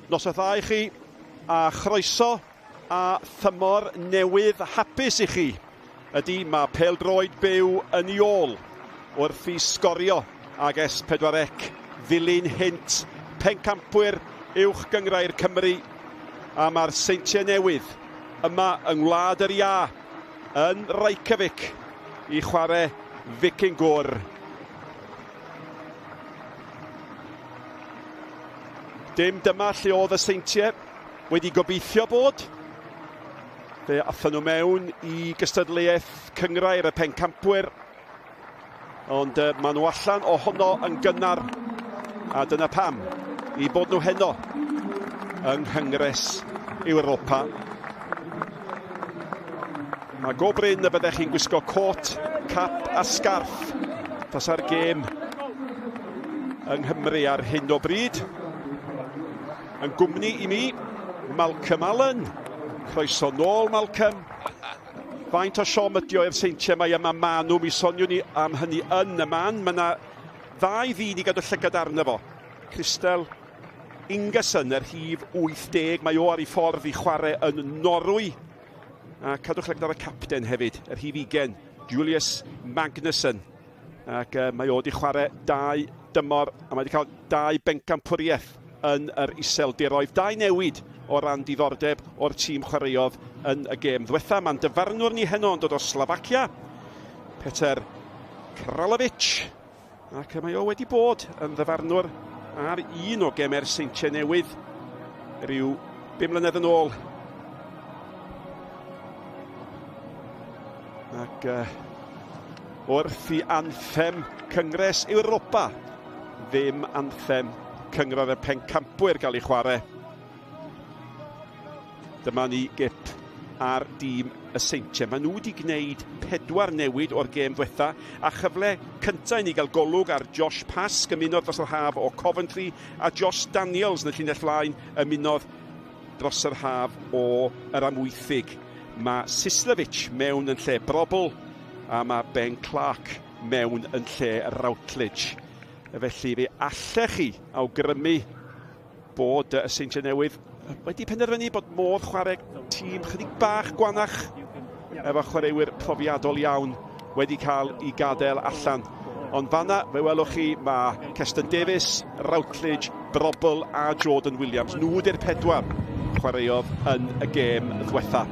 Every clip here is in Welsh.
Noswaith dda i chi, a chroeso a thymor newydd hapus i chi. Ydy, mae pêl-droed byw yn ei ôl wrth i Sgorio ag S4C ddilyn hynt pencampwyr Uwch Gynghrair Cymru, a mae'r Seintiau Newydd yma yng Ngwlad yr Iâ yn Reykjavik i chwarae Vikingur. Dim dyma lle oedd y Seintiau wedi gobeithio bod. Fe athon nhw mewn i gystadleuaeth cynghrair y pencampwyr, ond uh, maen nhw allan ohono yn gynnar, a dyna pam i bod nhw heno yng Nghyngres Europa. Mae go brin y byddech chi'n gwisgo cot, cap a sgarff tasa'r gêm yng Nghymru ar hyn o bryd. Yn gwmni i mi, Malcolm Allen. Croeso nôl, Malcolm. Faint o siom ydi o i'r Seintiau mai yma maen nhw? Mi soniwn ni am hynny yn y man. Mae yna ddau ddyn i gadw llygad arno fo. Kristel Ingesson, yr rhif 80. Mae o ar ei ffordd i chwarae yn Norwy. A cadwch llygad ar y capten hefyd, y rhif 20, Julius Magnusson. Ac uh, mae o wedi chwarae dau dymor a mae wedi cael dau bencampwriaeth yn yr Iseldiroedd. Dau newid o ran diddordeb o'r tîm chwaraeodd yn y gêm ddwetha. Mae'n dyfarnwr ni heno yn dod o Slofacia, Peter Kralovic. Ac mae o wedi bod yn ddyfarnwr ar un o gemau'r Seintiau Newydd rhyw 5 mlynedd yn ôl. Ac uh, wrth i anthem Cyngres Europa, ddim anthem Cynghrair y Pencampwyr gael ei chwarae. Dyma ni gip ar dîm y Seintiau. Maen nhw wedi gwneud pedwar newid o'r gêm ddwetha, a chyfle cyntaf i ni gael golwg ar Josh Pask, ymunodd dros yr haf o Coventry, a Josh Daniels yn y llinell flaen, ymunodd dros yr haf o yr Amwythig. Mae Sislevic mewn yn lle Brobl, a mae Ben Clark mewn yn lle Routledge. Felly fe allech chi awgrymu bod y Seintiau Newydd wedi penderfynu bod modd chwarae tîm chydig bach gwanach efo chwaraewyr profiadol iawn wedi cael ei gadael allan. Ond fanna, fe welwch chi, mae Keston Davies, Routledge, Brobl a Jordan Williams. Nhw ydy'r pedwar chwaraeodd yn y gêm ddwetha.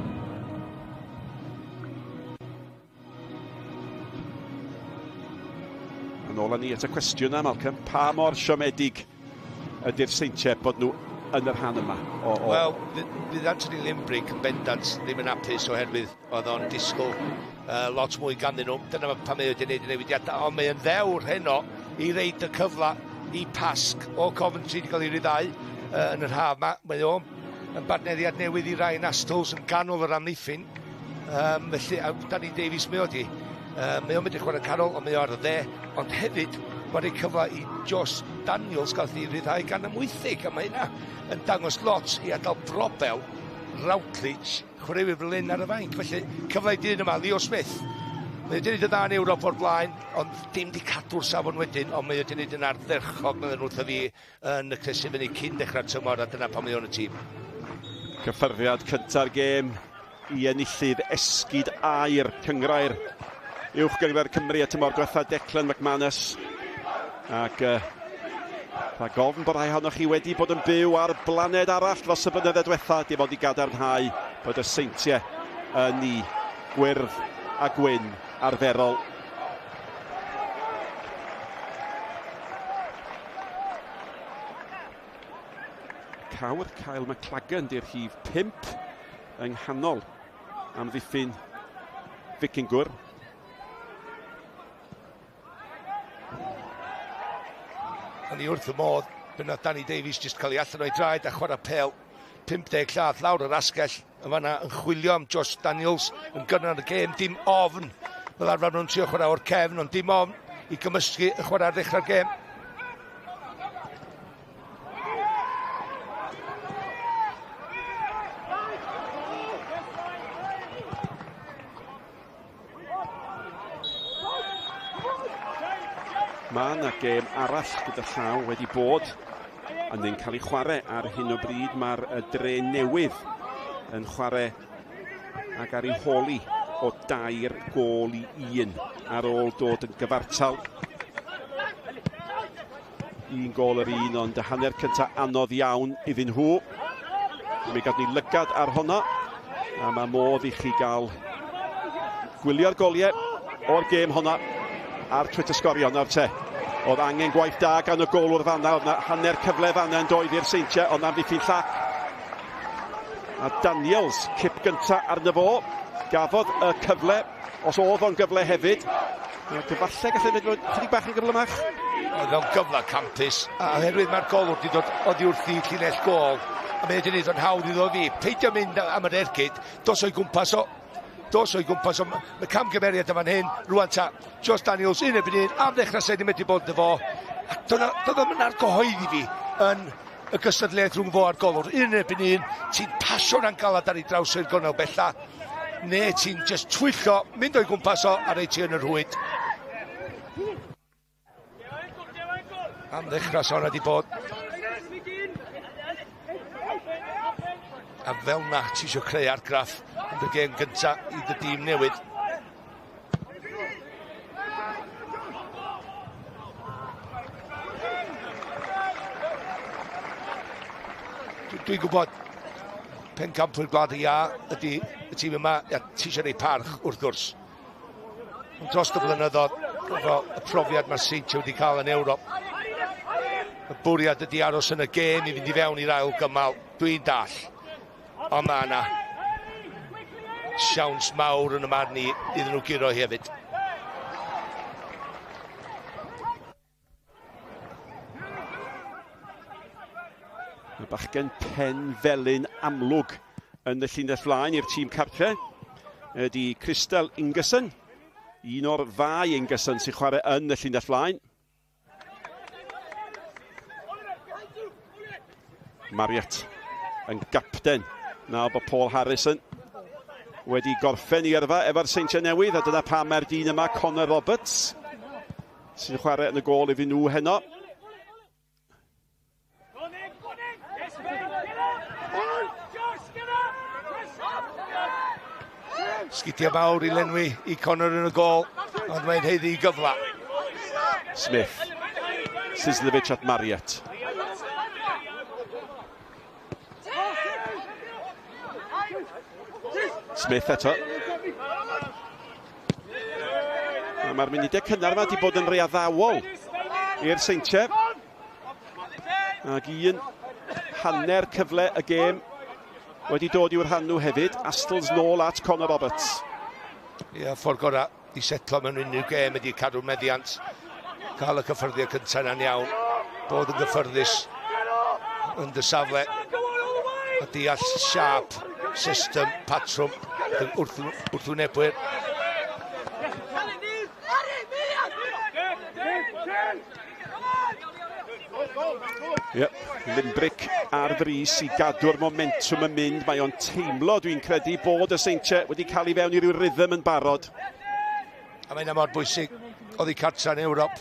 Yn ôl â ni at y cwestiwn na, Malcolm. Pa mor siomedig ydy'r Seintiau bod nhw yn y rhan yma? O, o... Wel, fydd Anthony Limbrick yn bendant ddim yn hapus oherwydd oedd o'n disgwyl uh, lot mwy ganddyn nhw. Dyna pam mae wedi gwneud y newidiadau, ond mae'n ddewr heno i reid y cyfle i Pasg o Coventry wedi cael ei ryddhau uh, yn yr haf yma. Mae o yn bartneriad newydd i Ryan Astles yn ganol yr amddiffyn. Um, felly, a Danny Davies, mae o di. Um, mae o'n mynd i chwarae canol, ond mae o ar y dde. Ond hefyd, mae'n rhoi cyfle i Josh Daniels gael ei ryddhau gan Amwythig, a mae hynna yn dangos lot i adael Brobel, Routledge, chwaraewyr fel hyn ar y fainc. Felly, cyfle i dyn yma, Leo Smith. Mae wedi gwneud y dda yn Ewrop o'r blaen, ond dim di cadw'r safon wedyn, ond mae wedi gwneud yn ardderchog, meddyn wrtho fi, yn y cresu fyny cyn dechrau'r tymor, a dyna pam mae o'n y tîm. Cyffyrddiad cynta'r gêm i enillydd esgid aur cynghrair Uwch Gynghrair Cymru y tymor diwetha Declan McManus. Ac uh, rhag ofn bod rhai ohonoch chi wedi bod yn byw ar blaned arall dros y blynyddoedd diwetha, dim ond i gadarnhau bod y Seintiau yn ni gwyrdd a gwyn arferol. Cawr Kyle McLagan di'r rhif 5 yng nghanol amddiffyn Vikingur. O'n i wrth y modd pan nath Danny Davies jyst cael ei allan o'i draed a chwarae pel 50 llath lawr yr asgell yn fanna yn chwilio am Josh Daniels yn gynnar y gêm, dim ofn. Fel arfer nhw'n trio chwarae o'r cefn, ond dim ofn i gymysgu y chwarae ar ddechrau'r gêm. Mae yna gêm arall gyda llaw wedi bod Yn cael ei chwarae ar hyn o bryd. Mae'r Dre Newydd yn chwarae ac ar ei holi o 3-1 ar ôl dod yn gyfartal. 1 gôl yr un, ond y hanner cyntaf anodd iawn iddyn nhw. Mi gadw ni lygad ar honna, a mae modd i chi gael gwylio'r goliau o'r gêm honna ar Twitter Sgorio nawr te. Oedd angen gwaith da gan y golwr fanna, oedd na hanner cyfle fanna yn doedd i'r Seintiau, ond amddiffyn llac. A Daniels, cip gynta arno fo, gafodd y cyfle, os oedd o'n gyfle hefyd. Ac efallai gallai fynd chydig bach yn gyflymach. Oedd o'n gyfle campus, a oherwydd mae'r golwr wedi dod oddi wrth i llinell gôl, a mae wedi gwneud o'n hawdd iddo fi. Peidio mynd am yr ergyd, dos o'i gwmpas o. Dos o'i gwmpas o. Mae camgymeriad yma'n hyn, rwan ta, Josh Daniels, un erbyn un, am ddechrau sydd ddim wedi bod yn fo. A doedd o'm yn argyhoeddi fi yn y gystadleuaeth rhwng fo a'r golwr. Un erbyn un, ti'n pasio'n angalad ar ei draws o'r gornel bella, neu ti'n just twyllo, mynd o'i gwmpas o a rei ti yn y rhwyd. Am ddechrau sôn wedi bod. A fel na, ti eisiau creu argraff yn dy gêm gyntaf i dy dîm newydd. Dwi'n gwybod pencampwyr Gwlad y Iâ ydy y tîm yma, ia, ti eisiau rhoi parch wrth gwrs. Ond dros y blynyddoedd, efo y profiad mae'r Seintiau wedi cael yn Ewrop, y bwriad ydy aros yn y gêm i fynd i fewn i'r ail gymal. Dwi'n dall, ond mae yna siawns mawr yn y marn i iddyn nhw guro hefyd. Y bachgen pen felyn amlwg yn y llinell flaen i'r tîm cartre ydy Crystal Ingerson, un o'r ddau Ingerson sy'n chwarae yn y llinell flaen. Marriott yn gapten nawr bod Paul Harrison wedi gorffen i yrfa efo'r Seintiau Newydd, a dyna pam mae'r dyn yma, Connor Roberts, sy'n chwarae yn y gôl iddyn nhw heno. Sgidiau mawr i lenwi i Connor yn y gôl, ond mae'n haeddu i gyfle. Smith, Sislevic at Marriott. Smith eto. Mae'r munudau cynnar yma wedi bod yn rei addawol i'r Seintiau. Ac un hanner cyfle y gêm wedi dod i'w rhan nhw hefyd. Astles nôl at Connor Roberts. Ie, ffordd gorau i setlo mewn unrhyw gêm ydy cadw'r meddiant. Cael y cyffyrddiad cyntaf yna'n iawn. Bod yn gyffyrddus yn dy safle. A deall siâp, system, patrwm wrthwynebwyr. Yep, Limbrick ar frys i gadw'r momentum yn mynd. Mae o'n teimlo, dwi'n credu, bod y Seintiau wedi cael ei fewn i ryw rhythm yn barod. A mae'n mor bwysig oddi cartra yn Ewrop.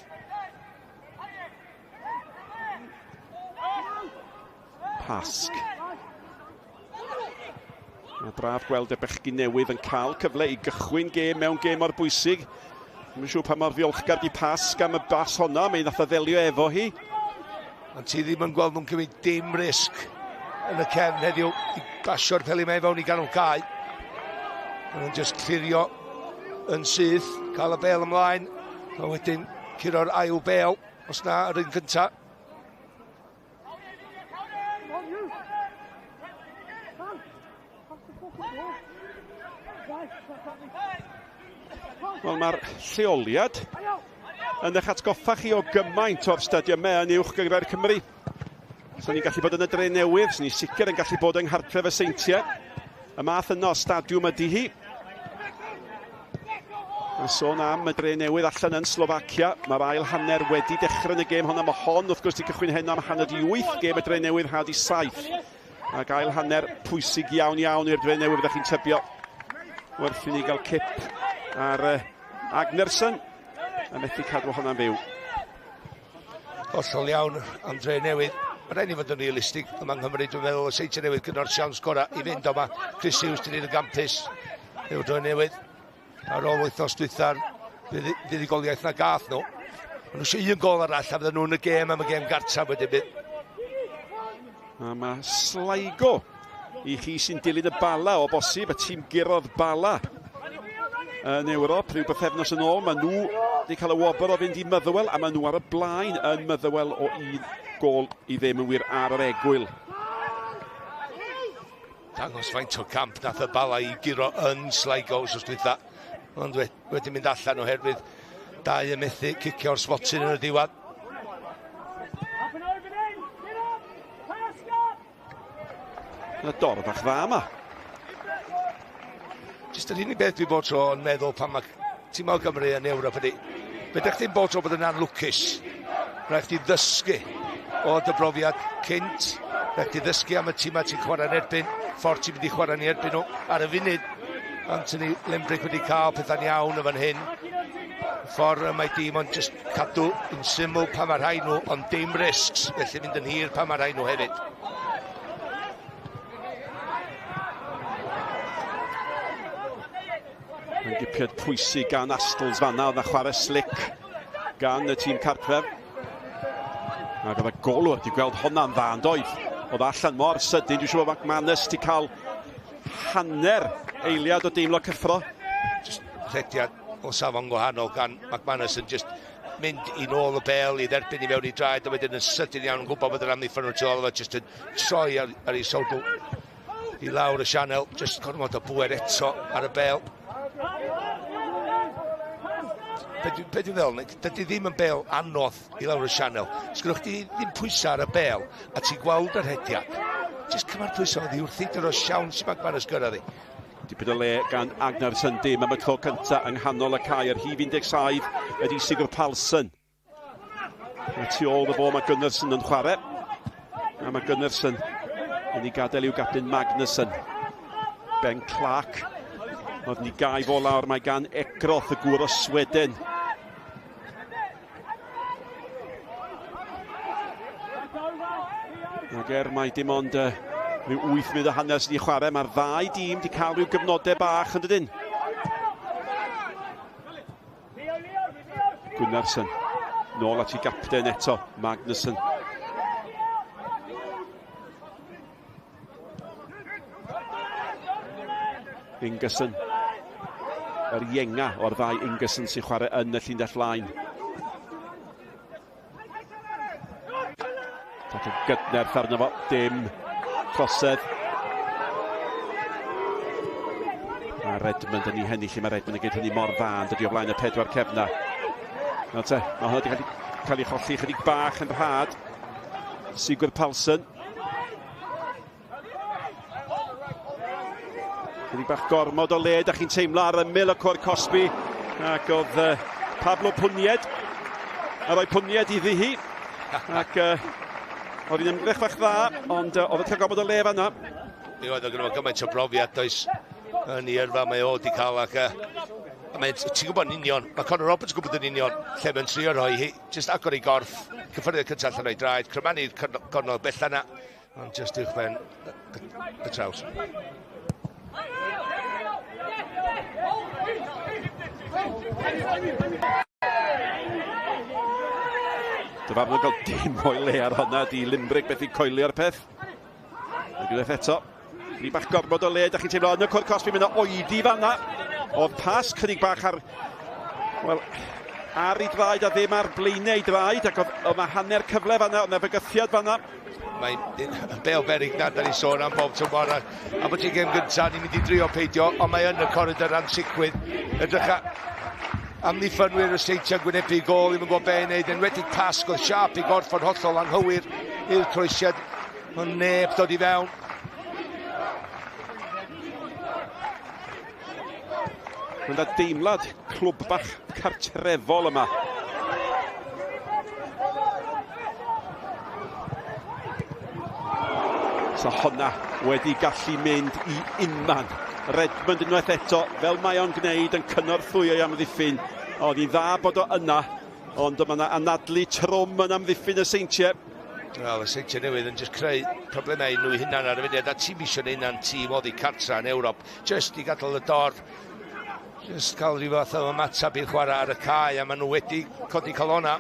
Pasg. Mae braf gweld y bechgyn newydd yn cael cyfle i gychwyn gêm mewn gêm mor bwysig. Dwi'n siŵr pa mor ddiolchgar di Pasg am y bas honna, mae'n nath o ddelio efo hi. Ond ti ddim yn gweld nhw'n cymryd dim risg yn y cefn heddiw i basio'r peli mae fewn i ganol cae. Maen nhw'n just clirio yn syth, cael y bel ymlaen, a wedyn curo'r ail bel, os na yr un cyntaf. Wel, mae'r lleoliad yn eich atgoffa chi o gymaint o'r stadiymau yn Uwch Gynghrair Cymru. So ni'n gallu bod yn y Dre Newydd, so ni'n sicr yn gallu bod yng nghartref y Seintiau. Y math yno o stadiwm ydy hi. A sôn am y Dre Newydd allan yn Slofacia, mae'r ail hanner wedi dechrau yn y gêm honna. Mae hon wrth gwrs wedi cychwyn heno am 7:30, gêm y Dre Newydd 7:30. Ac ail hanner pwysig iawn iawn i'r Dre Newydd, ydych chi'n tybio. Werth i ni gael cip ar Agnerson, a methu cadw hwnna'n fyw. Hollol iawn am Dre Newydd. Mae rhaid ni fod yn realistig yma yng Nghymru, dwi'n meddwl y Seintiau Newydd gyda'r siawns gorau i fynd, ond mae Chris Hughes wedi gwneud yn gampus efo'r droi newydd. Ar ôl wythnos dwytha'r fuddugoliaeth na gath nhw. Maen nhw eisiau un gol arall a fydden nhw'n y gêm am y gêm gartref wedyn bydd. A mae Sligo i chi sy'n dilyn y Bala o bosib, y tîm gurodd Bala yn Ewrop rhyw bythefnos yn ôl. Maen nhw wedi cael y wobr o fynd i Motherwell a maen nhw ar y blaen yn Motherwell o un gol i ddim yn wir ar yr egwyl. Dangos faint o camp nath y Bala i guro yn Sligo wrth dwytha. Ond wedi mynd allan oherwydd dau yn methu cicio'r smotyn yn y diwedd. Yna dorf bach dda yma. Jyst yr unig beth dwi bod tro yn meddwl pan mae tîm o Gymru yn Ewrop ydy, fe ydych chi'n bod tro bod yn anlwcus. Rhaid chdi ddysgu o dy brofiad cynt, rhaid chdi ddysgu am y tîmau ti'n chwarae'n erbyn, ffordd ti'n mynd i chwarae'n erbyn nhw. Ar y funud, Anthony Limbrick wedi cael pethau'n iawn yn fan hyn. Ffordd mae dîm ond jyst cadw yn syml pan mae rhai nhw, ond dim risks, felly mynd yn hir pan mae rhai nhw hefyd. Mae'n gipiad pwysig gan Astles fanna, oedd na chwarae slick gan y tîm cartref. Ac oedd y golwr wedi gweld honna'n dda yn doedd. Oedd allan mor sydyn, dwi'n siŵr bod McManus wedi cael hanner eiliad o deimlo cyffro. Just rhediad o safon gwahanol gan McManus yn just mynd i nôl y bel i dderbyn i mewn i draed a wedyn yn sydyn iawn yn gwybod bod yr amddiffyn nhw tu ôl efo just yn troi ar, ar ei sowdl i lawr y sianel, just gormod o bwer eto ar y bel. Be dwi'n be dwi feddwl, dydy ddim yn bel anodd i lawr y sianel. Sgynnoch chdi ddim pwysau ar y bel a ti'n gweld yr hediad. Just cymryd pwysau oddi wrthi, dyna siawns i McManus gyrraedd i. Dipyn o le gan Agnarsson, dim am y tro cyntaf yng nghanol y cae. Yr rhif 17 ydy Sigurd Palsson. A tu ôl y fo mae Gunnarsson yn chwarae. A mae Gunnarsson yn ei gadael i'w gapten Magnusson. Ben Clark. Oedd ni gau fo lawr, mae gan Egroth y gŵr o Sweden. Ac er mai dim ond uh, rhyw 8 munud a hanner sydd wedi chwarae, mae'r ddau dîm wedi cael rhyw gyfnodau bach yn dydyn. Gunnarsson, nôl at ei gapten eto, Magnusson. Ingerson. Yr ienga o'r ddau Ingerson sy'n chwarae yn y llundell flaen. Tato gydnerth arno fo, dim trosedd. A Redmond yn ei hennill, lle mae Redmond yn gwneud hynny mor dda, yn dydi o flaen y pedwar cefna. Nawr te, mae hwnna wedi cael, cael ei cholli chydig bach yn rhad. Sigurd Palsson. Chydig bach gormod o le, da chi'n teimlo ar ymyl y cwr cosbi. Ac oedd uh, Pablo Pwnied a rhoi Pwnied iddi hi. Ac uh, oedd hi'n ymdrech fach dda, ond uh, oedd yn cael gormod o le fanna. Mi oedd o gyda gymaint o brofiad, does, yn ei yrfa mae o wedi cael ac uh, mae, ti'n gwybod yn union, mae Conor Roberts yn gwybod yn union lle mae'n trio rhoi hi, jyst agor ei gorff, cyffyrddiad cyntaf allan o'i draed, crymanu'r cornel bella na, ond jyst uwchben y, y traws. Dyfarnwr gael dim o'i le ar hwnna, di Limbrick beth i coelio'r peth. Ac unwaith eto, Rhi bach gormod o le, da chi'n teimlo yn y cwr cosbi, mynd o oedi fanna. Oedd pas cynnig bach ar, wel, ar ei draed a ddim ar blaenau ei draed, ac oedd, oedd na hanner cyfle fanna, oedd na fygythiad fanna. Mae'n bel berig na, da ni sôn am bob tymor, a, a bod ti'n gêm gyntaf, ni'n mynd i drio peidio, ond mae yn y coridor ansicrwydd. Edrych amddiffynwyr y Seintiau'n gwynebu gôl, ddim yn gwybod be i wneud, enwedig pasg oedd siâp i gorff yn hollol anghywir i'r croesiad. Mae neb dod i fewn. Mae'n dda deimlad clwb bach cartrefol yma. So honna wedi gallu mynd i unman. Redmond unwaith eto, fel mae o'n gwneud, yn cynorthwyo i amddiffyn. Oedd hi'n dda bod o yna, ond mae yna anadlu trwm yn amddiffyn y Seintiau. Wel, y Seintiau Newydd yn just creu problemau i nhw hunan ar y funud, a ti'n isio neud hynna'n tîm oddi cartra yn Ewrop, just i gadael y dorf, just cael rhyw fath o ymateb i'r chwarae ar y cae, a maen nhw wedi codi calona.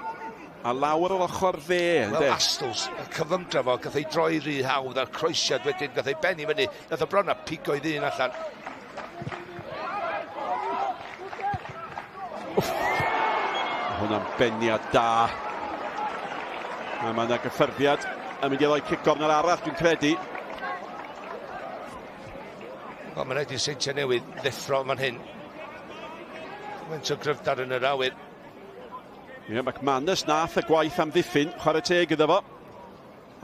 A lawr o'r ochr dde, ynddo? Wel, Astles, y cyflymdra fo, gath ei droi rhy hawdd a'r croesiad wedyn, gath ei benni fyny, nath o bron a pigo i ddyn allan. Wff. Hwnna'n beniad da. A mae yna gyffyrddiad yn mynd i roi cic gornel arall, dwi'n credu. Wel, mae'n rhaid i'r Seintiau Newydd ddeffro fan hyn. Faint o gryfder yn yr awyr. Ie, yeah, McManus nath y gwaith am ddiffyn, chwarae teg iddo fo.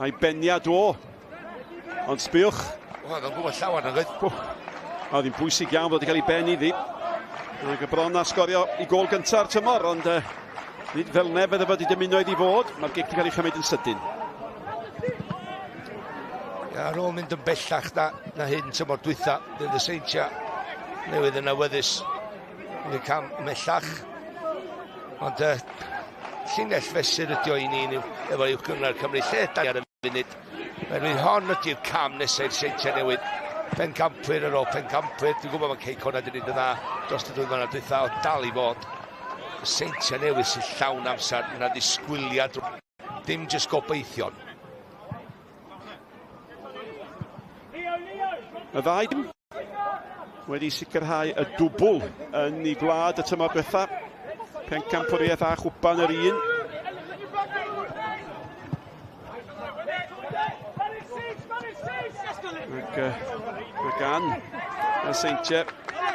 A'i beniad o. Ond sbiwch. Wel, oedd o'n gwybod llawer nag oedd. Oedd hi'n bwysig iawn fod wedi cael ei ben iddi. Ac y bron a sgorio i gôl gynta'r tymor, ond nid fel neb fydde wedi dymuno iddi fod. Mae'r gic wedi cael ei chymryd yn sydyn. Ia, ar ôl mynd yn bellach na, na hyn tymor dwytha, bydd y Seintiau Newydd yn awyddus i cam ymhellach. Ond llinell fesur ydi o i ni efo Uwch Gynghrair Cymru, lle da ni ar y funud. Oherwydd hon ydy'r cam nesaf i'r Seintiau Newydd. Pencampwyr ar ôl pencampwyr. Dwi'n gwybod mae Cei Connah wedi gwneud yn dda dros y dwy flynedd dwytha, ond dal i fod. Y Seintiau Newydd sy'n llawn amser, yna ddisgwyliad, dim jyst gobeithion. Y ddau dim wedi sicrhau y dwbl yn ei gwlad y tymor diwetha. Pencampwriaeth a chwpan yr un. Ac mae gan y Seintiau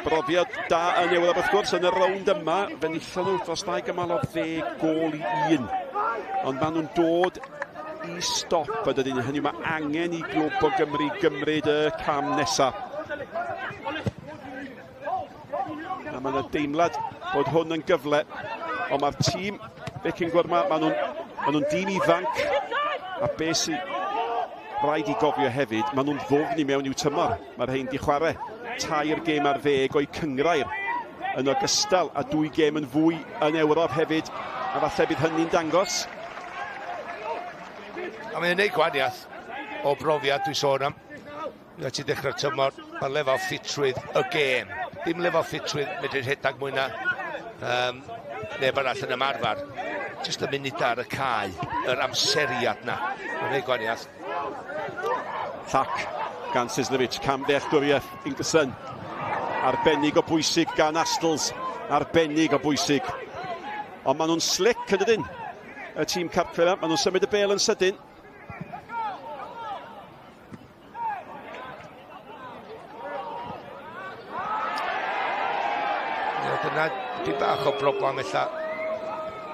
brofiad da yn Ewrop wrth gwrs yn y rownd yma. Fe wnaethon nhw dros 2 gymal o 10 gôl i 1. Ond maen nhw'n dod i stop a dydyn. Hynny mae angen i glwb o Gymru gymryd y cam nesaf. A mae yna deimlad bod hwn yn gyfle, ond mae'r tîm Viking Gwrma, maen nhw'n ma nhw dîm ifanc, a be sy'n rhaid i gofio hefyd, maen nhw'n ddwfn i mewn i'w tymor. Mae'r rhain di chwarae 3 gêm ar 10 o'u cynghrair, yn ogystal â 2 gêm yn fwy yn Ewrop hefyd, a falle bydd hynny'n dangos. A mae'n gwneud gwahaniaeth o brofiad dwi'n sôn am. Na ti dechrau'r tymor, mae lefel ffitrwydd y gêm. Dim lefel ffitrwydd medru rhedeg mwy na neb arall yn ymarfer. Jyst y munud ar y cae, yr amseriad na. Mae'n gwneud gwahaniaeth. Llac gan Sislevic, cam ddealltwriaeth Ingerson. Arbennig o bwysig gan Astles. Arbennig o bwysig. Ond maen nhw'n slick yn dydyn? Y tîm cartre yma, maen nhw'n symud y bêl yn sydyn. Dyna di bach o broblem ella.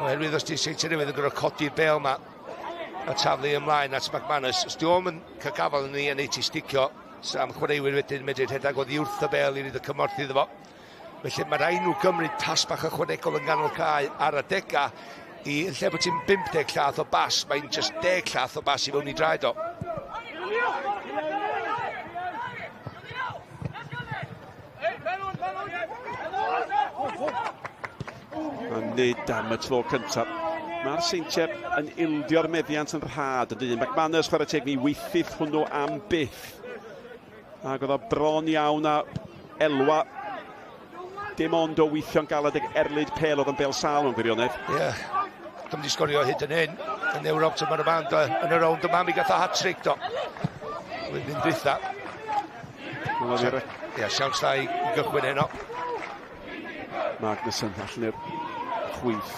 Oherwydd os di Seintiau Newydd yn gorfod codi'r bêl yma a taflu ymlaen at McManus, os di o'm yn cael gafael yn ni a neud ti sticio, am chwaraewyr wedyn medru rhedeg oddi wrth y bêl i roid y cymorth iddo fo. Felly mae rhaid nhw gymryd tas bach ychwanegol yn ganol cae ar adega i yn lle bod ti'n 50 llath o bas, mae'n just 10 llath o bas i fewn i draed o. A nid am y tro cyntaf. Mae'r Seintiau yn ildio'r meddiant yn rhad yn dydyn. McManus chwarae teg mi weithith hwnnw am byth. Ac oedd o bron iawn a elwa dim ond o weithio'n galed ag erlid pêl oedd yn bêl sâl mewn gwirionedd. Ie, yeah. Dwi'n wedi sgorio hyd yn hyn yn Ewrop tymor yma, ond yn y rownd yma mi gath o hat-trick do. Flwyddyn dwytha. Ie, siawns da i gychwyn heno. Magnusson allan i'r chwith.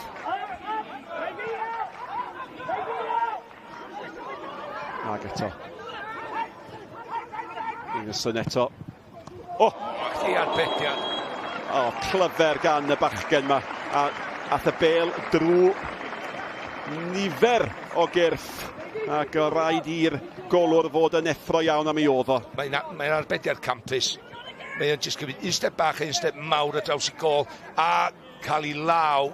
Ag eto. Ingesson eto. O! I arbediad. O, clyfer gan y bachgen yma. A ath y bêl drwy nifer o gyrff. Ac o rhaid i'r golwr fod yn effro iawn am ei oedd o. Mae'n arbediad campus. Mae'n jyst cymryd un step bach, un step mawr ar draws i gôl, a cael ei law.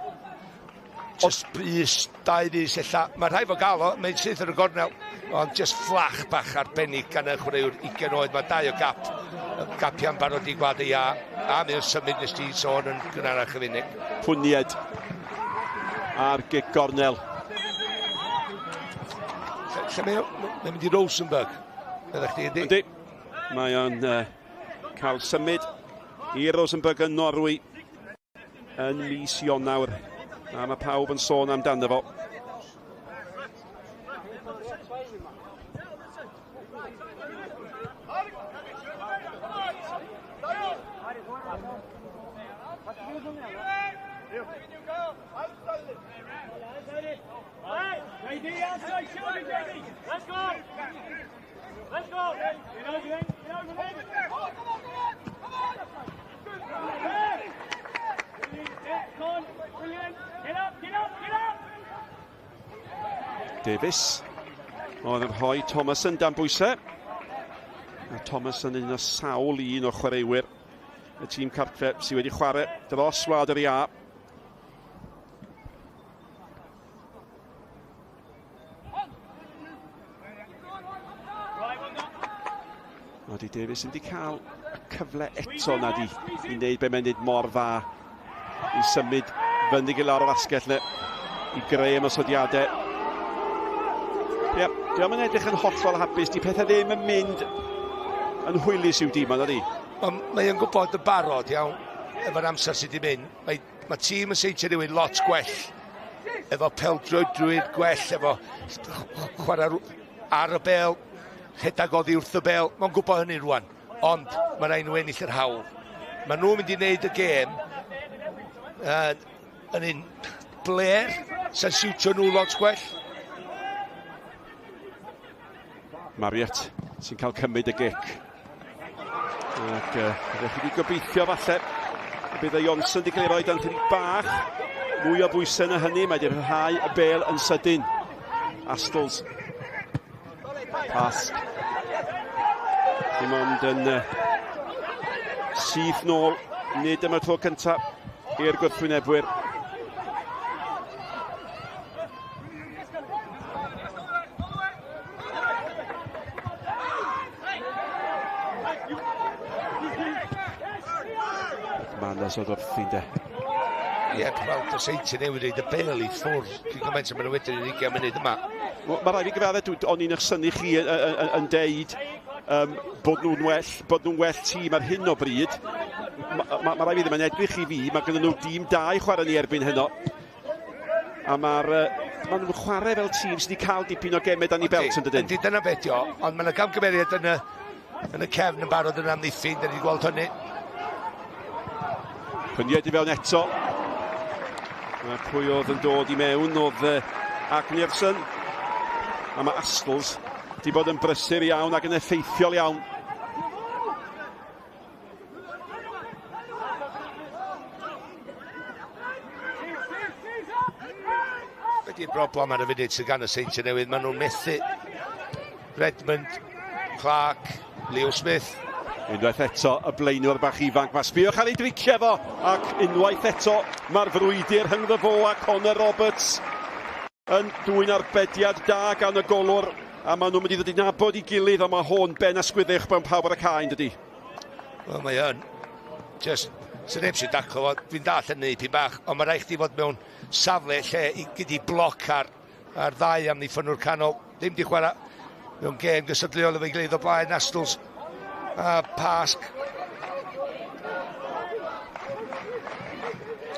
Just bys, 2 fys ella. Mae rhaid fo gael o, mae'n syth yn y gornel. Ond just fflach bach arbennig gan y chwaraewr 20 oed. Mae 2 o gap. Gapiau'n barod i gwad ei a. A mae'n symud nes ti sôn yn gynharach y funud. Pwnied ar gic gornel. Lle mae mae'n mynd i Rosenberg? Ydych chdi, yndi? Yndi. Mae o'n cael symud i Rosenberg yn Norwy yn mis Ionawr. A mae pawb yn sôn amdano fo. Davies oedd yn rhoi Thomas yn dan bwysau. A Thomas yn un o sawl un o chwaraewyr y tîm cartre sydd wedi chwarae dros Wlad yr Iâ. Odi Davies yn di cael y cyfle eto na di i wneud be mae'n wneud mor dda i symud fyny i lawr o'r asgell ne, i greu ymosodiadau. Ie, diolch yn edrych yn hollol hapus, di pethau ddim yn mynd yn hwylus i'w dîm, ydy? Mae o'n gwybod y barod iawn, efo'r amser sydd wedi mynd. Mae, mae tîm y Seintiau Newydd lot gwell, efo peldroedrwydd gwell, efo chwarae ar y bel, rhedeg oddi wrth y bel. Mae'n gwybod hynny rwan, ond mae rhaid nhw ennill yr hawl. Mae nhw'n mynd i wneud y gêm yn un bler, sy'n siwtio nhw lot gwell. Marriott sy'n cael cymryd y gic. Ac ydych chi wedi gobeithio falle y bydd y Johnson wedi cael ei roi dan chydig bach mwy o bwysau na hynny. Mae wedi rhyddhau y bel yn sydyn. Astles. Pasg. Dim ond yn syth nôl. Nid yma'r tro cyntaf i'r gwrthwynebwyr. Manas oedd wrthi'n de. Ie, wel, y Seintiau Newydd reid y bel i ffwrdd. Dwi'n gymaint maen nhw wedyn yn 20 munud yma. Mae rhaid i gyfadde, o'n i'n eich synnu chi yn deud bod nhw'n well, bod nhw'n well tîm ar hyn o bryd. Mae rhaid fi ddim yn edrych i fi, mae gen nhw dîm da i chwarae ni erbyn heno. A mae'r ma nhw'n chwarae fel tîm sydd wedi cael dipyn o gemau dan i belt yn dydyn. Yndi, dyna beth o, ond mae yna gamgymeriad yn y cefn yn barod yn amddiffyn, da ni wedi gweld hynny. Cynniad i fewn eto. A pwy oedd yn dod i mewn oedd Agnerson. A mae Astles wedi bod yn brysur iawn ac yn effeithiol iawn. Be di'r broblem ar y funud sydd gan y Seintiau Newydd? Maen nhw'n methu Redmond, Clark, Leo Smith. Unwaith eto y blaenwr bach ifanc. Mae sbiwch ar ei driciau fo. Ac unwaith eto mae'r frwydr rhyngddo fo a Connor Roberts yn dwyn arbediad da gan y golwr. A maen nhw'n mynd i ddod i nabod i gilydd, a mae hwn ben asgwyddych mewn pawb ar y cae, yn dydi? Wel, mae yn. Just, sy'n neb sy'n daclo fo. Dwi'n dall hynny pyn bach, ond mae rhaid chdi fod mewn safle lle i gyda bloc ar ddau amddiffynwr canol. Ddim di chwarae mewn gêm gystadleuol efo'i gilydd o blaen Astles a Pasg.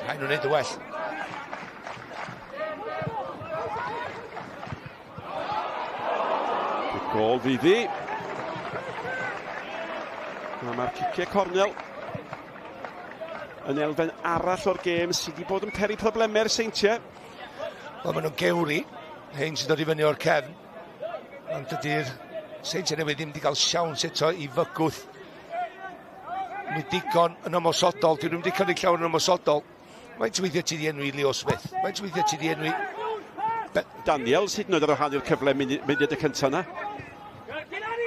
Rhaid nhw'n neud y well. Gol fydd hi. A mae'r ciciau cornel yn elfen arall o'r gêm sydd wedi bod yn peri problemau i'r Seintiau. Wel, maen nhw'n gewri, hein sy'n dod i fyny o'r cefn. Ond dydy'r Seintiau Newydd ddim wedi cael siawns eto i fygwth. Nhw digon yn ymosodol, dyn nhw'n wedi cynnig llawer yn ymosodol. Faint weithiau ti wedi enwi Leo Smith? Faint weithiau ti wedi enwi Daniels hyd yn oed ar wahan i'r cyfle munud y cyntaf yna.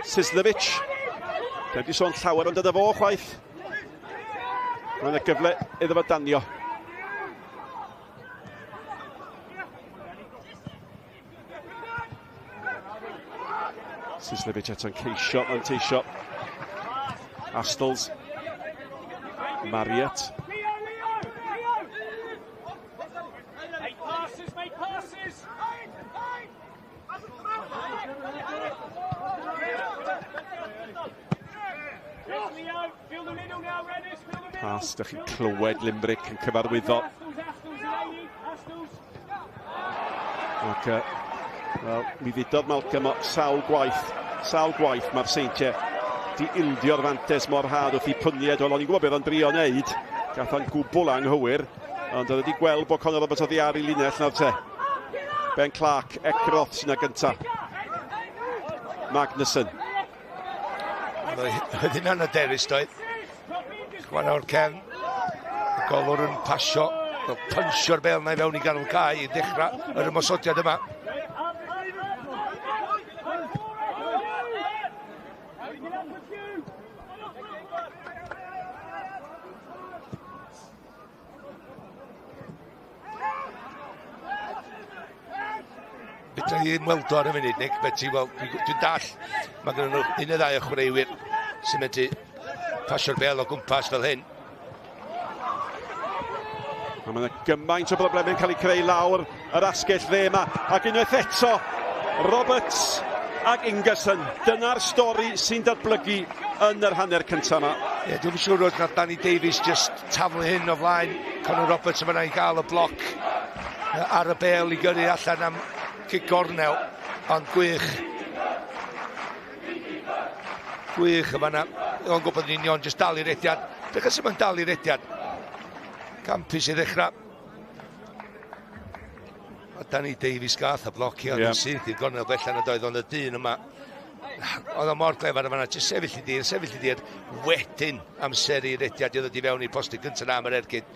Sislevic. Dwi'n wedi sôn llawer ond yna fo chwaith. Mae yna gyfle iddo fo danio. Sislevic eto'n ceisio, manteisio. Astles. Marriott. Pas, dych chi'n clywed Limbrick yn cyfarwyddo. Ac, wel, mi ddudodd Malcolm o sawl gwaith, sawl gwaith mae'r Seintiau di ildio'r fantes mor hawdd wrth i Pwyniad. Wel, o'n i'n gwybod beth o'n drio wneud. Gath o'n gwbl anghywir, ond oedd wedi gweld bod Conor Roberts oddi ar ei linell nawr te. Ben Clark, Ekroth sy'n gynta. Magnusson. Oedd hynna'n hyderus, doedd. Chwarae o'r cefn. Y golwr yn pasio, punchio'r bel na i fewn i ganol cae i ddechrau yr ymosodiad yma. Fedra i ddim weld o ar y funud, Nick, beth ti, wel, dwi'n dall, mae gen nhw un neu ddau o chwaraewyr sy'n medru pasio'r bel o gwmpas fel hyn. A mae yna gymaint o broblemau'n cael eu creu lawr yr asgell dde yma. Ac unwaith eto, Roberts ac Ingerson. Dyna'r stori sy'n datblygu yn yr hanner cyntaf yma. Ie, yeah, dwi'n siŵr oedd nath Danny Davies just taflu hyn o flaen Conor Roberts yma i gael y bloc ar y bel i gyrru allan am cic gornel, ond gwych. Gwych yma na. O'n gwybod yn union, just dal i rediad. Dechrau sy'n mynd dal i rediad. Campus i ddechrau. A Danny Davies gath y blocio yeah. Yn syth i'r gornel bellan y doedd, ond y dyn yma, oedd o mor glefar yma, jyst sefyll i dir, sefyll i dir, wedyn amseru rediad i ddod i fewn i'r postyn gyntaf na am yr ergyd.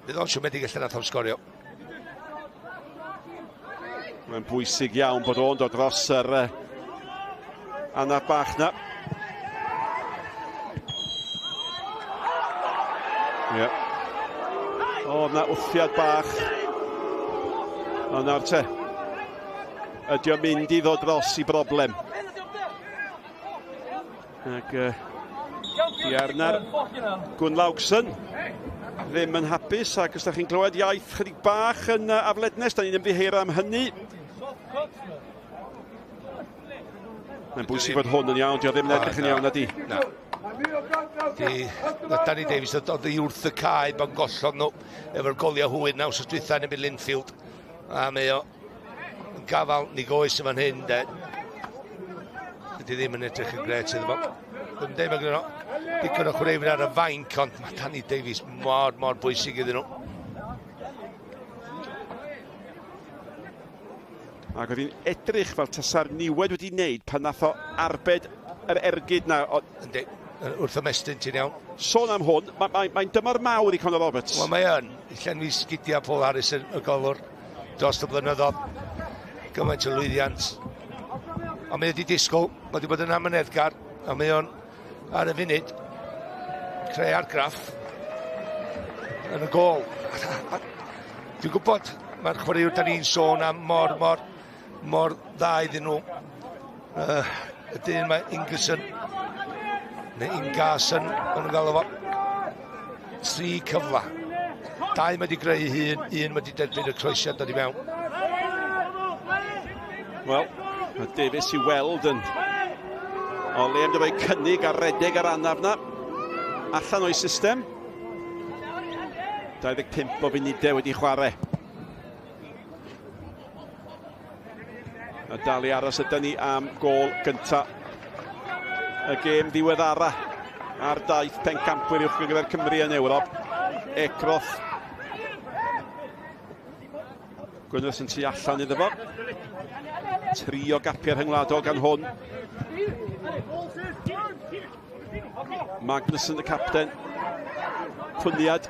Fydd o'n siomedig allan nath o'n sgorio. Mae'n bwysig iawn bod o'n dod dros yr anaf bach na. Ie. Yeah. O, na wthiad bach. O, nawr te. Ydy o'n mynd i ddod dros i broblem. Ac Bjarnar Gunnlaugsson ddim yn hapus, ac os da chi'n clywed iaith chydig bach yn aflednes, da ni'n ymddiheuro am hynny. Mae'n bwysig bod hwn yn iawn, dio ddim yn edrych yn iawn, nadi? Na. Danny Davies oedd i wrth y cae pan gollodd nhw efo'r goliau hwyr naw wsos dwytha yn erbyn Linfield. A mae o yn gafal ni goes yn fan hyn, de. Dydy ddim yn edrych yn gret iddo fo. Dwi'n deud mae gen nhw digon o chwaraewyr ar y fainc, ond mae Danny Davies mor, mor bwysig iddyn nhw. Ac oedd hi'n edrych fel tasa'r niwed wedi wneud pan nath o arbed yr ergyd na. Yndi, wrth ymestyn ti'n iawn. Sôn am hwn, mae'n mae dymor mawr i Conor Roberts. Wel, mae yn. Llenwi sgidiau Paul Harris y golwr dros y blynyddoedd. Gymaint o lwyddiant. Ond mae wedi disgwyl, mae wedi bod yn amyneddgar, a mae o'n ar y funud creu argraff yn y gôl. Dwi'n gwybod mae'r chwaraewr da ni'n sôn am mor, mor, mor dda iddyn nhw. Y dyn mae Ingerson, neu Ingason, maen nhw'n galw fo. 3 cyfla. 2 mae wedi greu hun, 1 mae wedi derbyn y croesiad dod i mewn. Wel, mae Davies i weld yn o le am roi cynnig ar redeg ar anaf na. Allan o'i system. 25 o funudau wedi chwarae. A dal i aros ydy ni am gôl gynta y gêm ddiweddara ar daith pencampwyr uwch gyfer Cymru yn Ewrop. Ekroth. Gwyneth yn tu allan iddo fo. 3 o gapiau rhyngwladol gan hwn. Magnusson y capten. Pwyniad.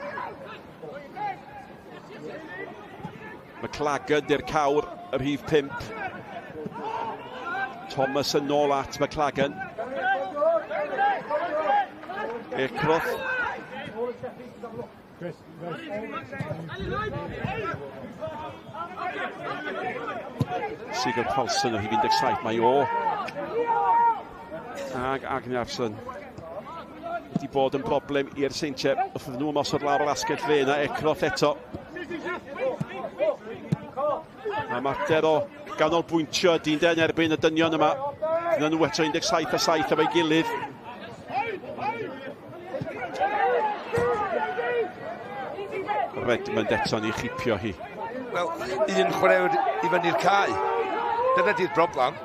McLagan i'r cawr, y rhif 5. Thomas yn ôl at McLagan. Ekroth. Sigurd Paulsen o rhif 17, mae o ag Agnarsson wedi bod yn broblem i'r Seintiau wrth iddyn nhw ymosod lawr o'r asgell dde yna. Ekroth eto. A mater o ganolbwyntio dyn de yn erbyn y dynion yma. Dyna nhw eto 17 a 7 efo'i gilydd. Redmond eto'n ei chipio hi. Wel, un chwaraewr i fyny'r cae. Dyna di'r broblem.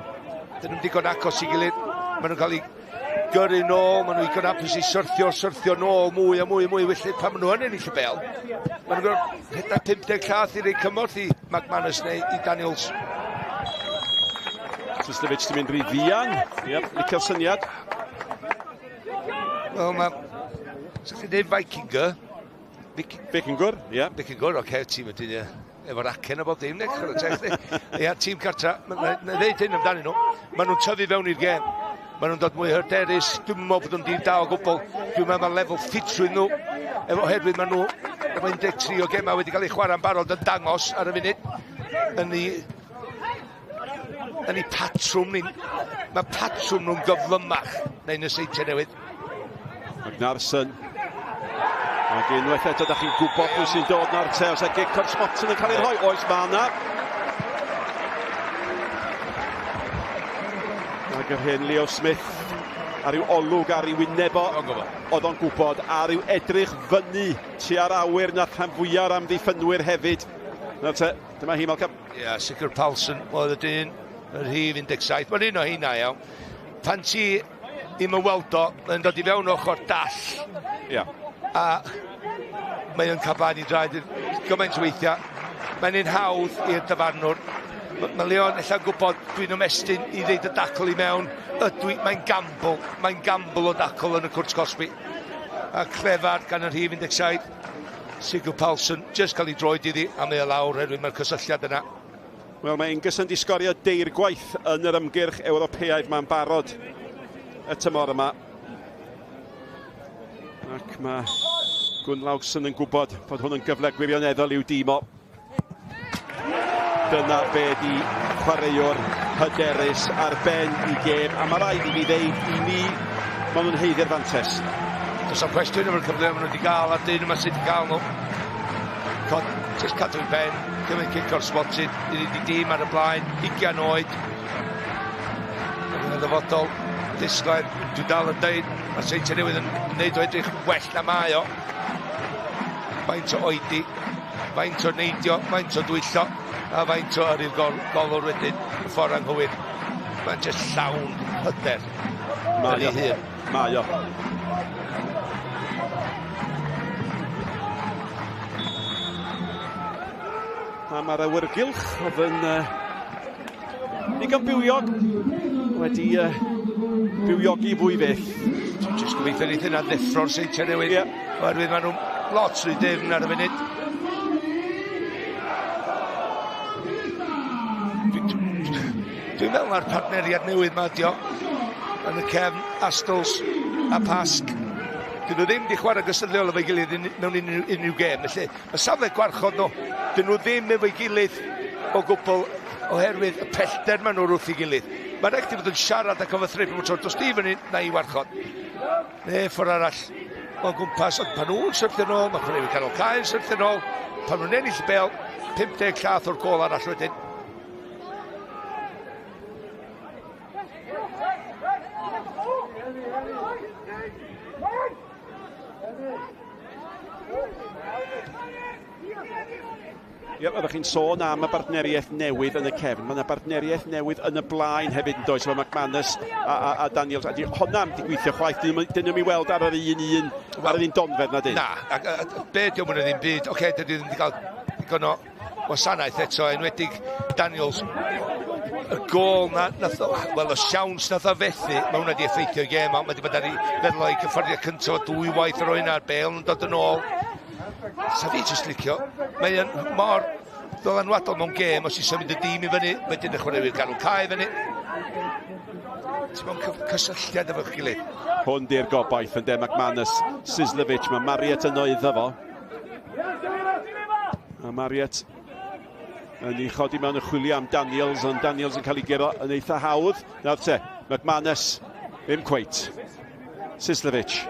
Dyn nhw'n digon agos i gilydd. Maen nhw'n cael eu gyrru nôl, maen nhw'n digon hapus i syrthio, syrthio nôl mwy a mwy a mwy. Felly pan maen nhw yn ennill y bel, maen nhw'n gorfod rhedeg 50 llath i roi cymorth i McManus neu i Daniels. Sislevic di mynd rhy fuan. Yep, licio'r syniad. Wel, mae... Sa chi'n dweud Vikinger? Vikingur, ie. Yeah. Vikingur, oce, okay, tîm ydyn, ie. Efo'r acen a bob dim, neu, chwarae teg chdi. Ia, tîm cartra, na ddeud hyn amdanyn nhw. Maen nhw'n tyfu fewn i'r gêm. Maen nhw'n dod mwy hyderus. Dwi'n meddwl bod nhw'n dîm da o gwbl. Dwi'n meddwl mae lefel ffitrwydd nhw. Efo oherwydd maen nhw efo 13 o gemau wedi cael eu chwarae'n barod yn dangos ar y funud yn ei yn ei patrwm ni. Mae patrwm nhw'n gyflymach na un y Seintiau Newydd. Ragnarsson. Ac unwaith eto, da chi'n gwybod pwy sy'n dod na'r te. Os e gic o'r smotyn yn cael ei rhoi? Oes, mae yna. Ac yr hen Leo Smith ar yw olwg ar ei wyneb o. Oedd o'n gwybod ar yw edrych fyny tua'r awyr nath rhan fwyaf o'r amddiffynwyr hefyd. Nawr te, dyma hi Malcolm. Ie, yeah, Sigurd Palsson oedd y dyn, yr rhif 17. Mae'n un o heina iawn. Pan ti ddim yn weld o, mae'n dod i fewn ochr dall. Ie. Yeah. A mae o'n cael blaen i draed gymaint o weithiau. Mae'n un hawdd i'r dyfarnwr. Mae ma Leon ella'n gwybod dwi'n ymestyn i ddeud y dacl i mewn. Ydw i, mae'n gamble. Mae'n gamble o dacl yn y cwrt cosbi. A clefar gan y rhif 17. Sigurd Palsson, jyst cael ei droed iddi a mae o lawr oherwydd mae'r cysylltiad yna. Wel, mae Ingerson di sgorio deirgwaith yn yr ymgyrch Ewropeaidd ma'n barod y tymor yma. Ac mae Gunnlaugsson yn gwybod bod hwn yn gyfle gwirioneddol i'w dîm o. Dyna be di chwaraewr hyderus ar ben i gêm, a mae rhaid i fi ddeud i mi, maen nhw'n haeddu'r fantes. Does am cwestiwn efo'r cyfle maen nhw wedi gael, a'r dyn yma sydd wedi gael nhw. Cod, just cadw i ben, cymryd cic o'r smotyn, i ni dîm ar y blaen, 20 oed. Yn y ddyfodol, disglair, dwi'n dal yn deud, mae Seintiau Newydd yn neud o edrych well na mae o. Faint o oedi, faint o neidio, faint o dwyllo, a faint o yrru'r gol, golwr wedyn, y ffordd anghywir. Mae'n just llawn hyder. Mae o. Mae o. A mae'r awyrgylch oedd yn ddigon bywiog wedi bywiogi fwy fyth. Dwi'n jyst gobeithio neith hynna ddeffro'r Seintiau Newydd. Yeah. Oherwydd maen nhw'n lot rhy dyfn ar y funud. Dwi'n meddwl mae'r partneriad newydd ma ydi o. Yn y cefn, Astles a Pasg. Dyn nhw ddim wedi chwarae gystadleuol efo'i gilydd mewn unrhyw, unrhyw gêm. Felly, mae safle gwarchod nhw, dyn nhw ddim efo'i gilydd o gwbl oherwydd y pellter maen nhw wrth ei gilydd. Mae'n rhaid i fod yn siarad ac cyfathrebu bob tro, dos di fyny, na i warchod. Neu ffordd arall o gwmpas, ond pan nhw'n syrthio nôl, mae chwaraewyr canol cae'n syrthio nôl, pan nhw'n ennill y bel, 50 llath o'r gol arall wedyn. Ie, oeddech chi'n sôn am y bartneriaeth newydd yn y cefn. Mae yna bartneriaeth newydd yn y blaen hefyd yn does, efo McManus a, a, a Daniels. A di honna am di gweithio chwaith, dyn nhw'n i weld ar yr un un, ar yr un donfedd na dyn. Na, a, a, a, be di o'n ddim byd, oce, okay, dydy ddim wedi cael digon o wasanaeth eto, enwedig Daniels. Y gôl na, nath o, wel, y siawns nath o fethu, mae hwnna wedi effeithio i gêm, mae wedi bod ar ei feddwl o'i cyffyrddiad cyntaf o dwy waith ar o'i na'r bel yn dod yn ôl. Sa fi jyst licio, mae yn mor ddylanwadol mewn gêm os i symud y dîm i fyny, wedyn y chwaraewyr ganol cae fyny. Ti'n mewn cysylltiad efo'ch gilydd. Hwn di'r gobaith yn de McManus, Sislevic, mae Mariet yno iddo fo. A Mariet yn ei chodi mewn y chwilio am Daniels, ond Daniels yn cael ei guro yn eitha hawdd. Nawr te, McManus, ddim cweit. Sislevic.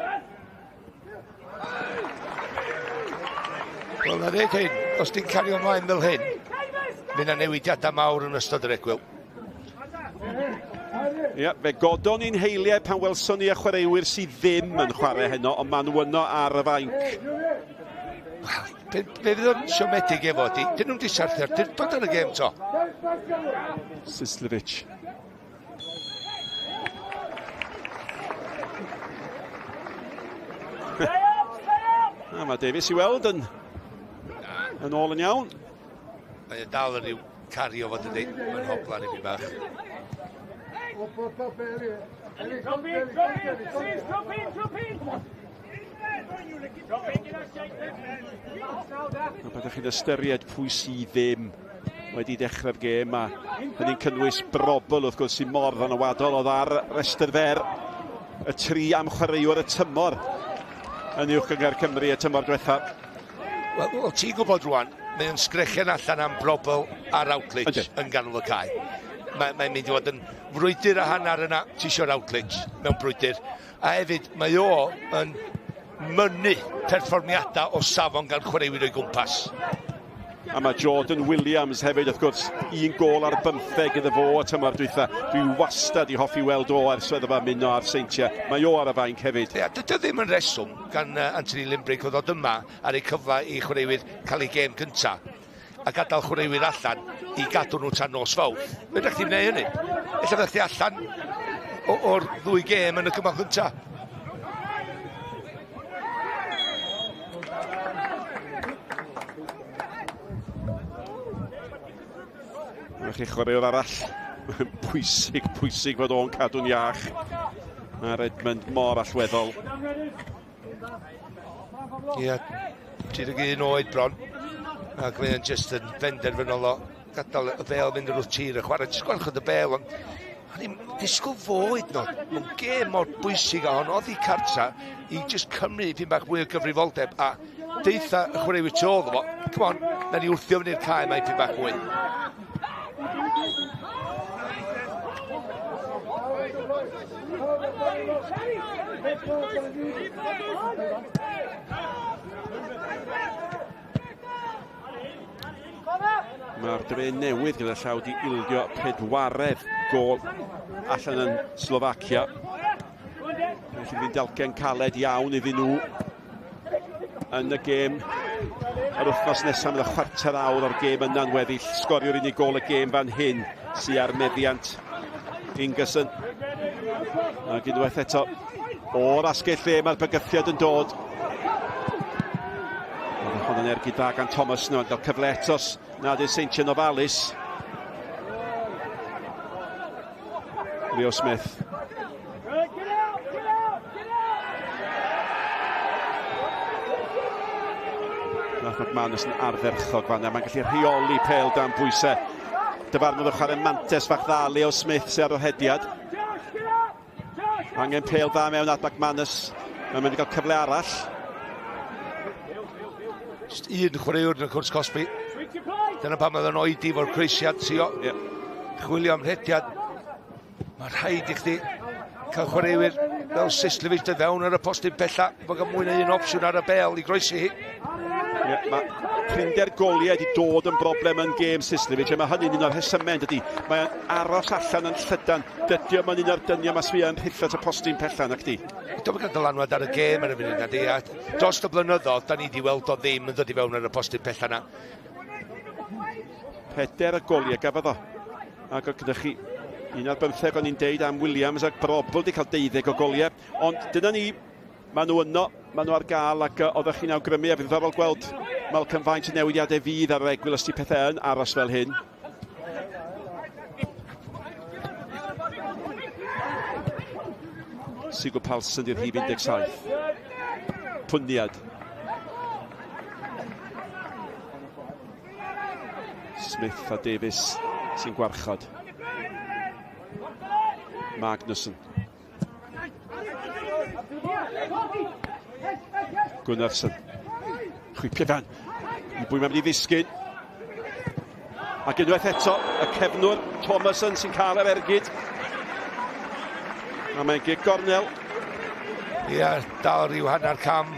Wel, na ddeud hyn, os ti'n cario ymlaen fel hyn, fydd yna newidiadau mawr yn ystod yr egwyl. Ie, fe godon ni'n heiliau pan welson ni y chwaraewyr sydd ddim yn chwarae heno, ond maen nhw yno ar y fainc. Wel, Be fydd o'n siomedig efo ydy, dyn nhw'n di sarthio'r dirdod ar y gêm to. Sislevic. A mae Davies i weld yn ôl yn iawn. Mae e dal yn rhyw cario fod ydi, mae'n hoblan i fi bach. A byddwch chi'n ystyried pwy sydd ddim wedi dechrau'r gêm, a hynny'n cynnwys Brobbel wrth gwrs sy'n mor ddylanwadol oedd ar restr fer y 3 am chwaraewr y tymor yn Uwch Gynghrair Cymru y tymor diwetha. Wel, ti'n gwybod rwan, mae o'n sgrechian allan am Brobbel a Routledge yn ganol y cae. Mae'n mynd i fod yn frwydr a hanner yna, ti isio Routledge mewn brwydr. A hefyd, mae o yn mynnu perfformiadau o safon gan chwaraewyr o'i gwmpas. A mae Jordan Williams hefyd, wrth gwrs, 1 gôl ar 15 iddo fo y tymor dwytha. Dwi wastad i hoffi weld o ers iddo fo ymuno â'r Seintiau. Mae o ar y fainc hefyd. Ia, dydy o ddim yn reswm gan Anthony Limbrick o ddod yma ar ei cyfle i chwaraewyr cael ei gêm gynta a gadael chwaraewyr allan i gadw nhw tan nos Fawrth. Fedrech chdi'm wneud hynny. Ella fyddech chdi allan o'r ddwy gêm yn y cymal cynta. Mae chi chwaraewr arall. Pwysig, pwysig fod o'n cadw'n iach. Mae Redmond mor allweddol. Ie, 31 oed bron. Ac mae o'n just yn benderfynol o gadael y bêl fynd wrth tir y chwarae. Jyst gwarchod y bêl, ond o'n i'n disgwyl fo hyd yn oed. Mewn gêm mor bwysig a hon, oedd hi cartra i just cymryd dipyn bach mwy o gyfrifoldeb a deitha y chwaraewyr tu ôl iddo fo, come on, na ni wrthio fyny'r cae mae dipyn bach mwy. Mae'r dre newydd gyda llaw di ildio 4 gôl allan yn Slovacia. Felly fydd hi'n dalcen caled iawn iddyn nhw yn y gêm. Yr wythnos nesaf bydd y chwarter awr o'r gêm yna'n weddill. Sgoriwr unig gôl y gêm fan hyn sy ar meddiant Ingerson. Ac unwaith eto o'r asgell dde mae'r bygythiad yn dod. Oedd hon yn ergyd dda gan Thomas nhw'n cael cyfle etos nad yw'r Seintiau'n ofalus. Leo Smith. Nath McManus yn ardderchog fan'na. Mae'n gallu rheoli pêl dan bwysau. Dyfarnodd y chwarae mantes fach dda Leo Smith sy'n ar yr hediad. Angen pêl dda mewn at McManus. Mae'n mynd i gael cyfle arall. Just un chwaraewr yn y cwrs cosbi. Dyna pam oedd o'n oedi fo'r croesiad trio. Chwilio am rhediad. Mae rhaid i chdi cael chwaraewyr fel Sislevic dy fewn ar y postyn pella. Mae gan mwy na un opsiwn ar y bel i groesi hi. Ie, mae prinder goliau wedi dod yn broblem yn gêm Sislevic, a mae hynny'n un o'r rhesymau, dydy. Mae'n aros allan yn llydan. Dydy o'm yn un o'r dynion ma sbio yn rhuthro at y postyn pella, nac di? Dwi'n cael dylanwad ar y gêm ar y funud, nadi. A dros y blynyddoedd, da ni wedi weld o ddim yn dod i fewn ar y postyn pella na. 4 y goliau gafodd o. Ac oedd gyda chi 1 ar 15 o'n i'n deud am Williams ac Brobbel wedi cael 12 o goliau. Ond dyna ni, maen nhw yno, maen nhw ar gael ac oeddech chi'n awgrymu a fydd ddiddorol gweld Malcolm faint o newidiadau fydd ar yr egwyl os di pethau yn aros fel hyn. Sigurd Palsson di'r rhif 17. Pwniad. Smith a Davies sy'n gwarchod. Magnusson. Gunnarsson. Chwipio fan. I bwy mae'n mynd i ddisgyn. Ac unwaith eto, y cefnwr Thomason sy'n cael yr ergyd. A mae'n gig gornel. Ia, dal rhyw hanner cam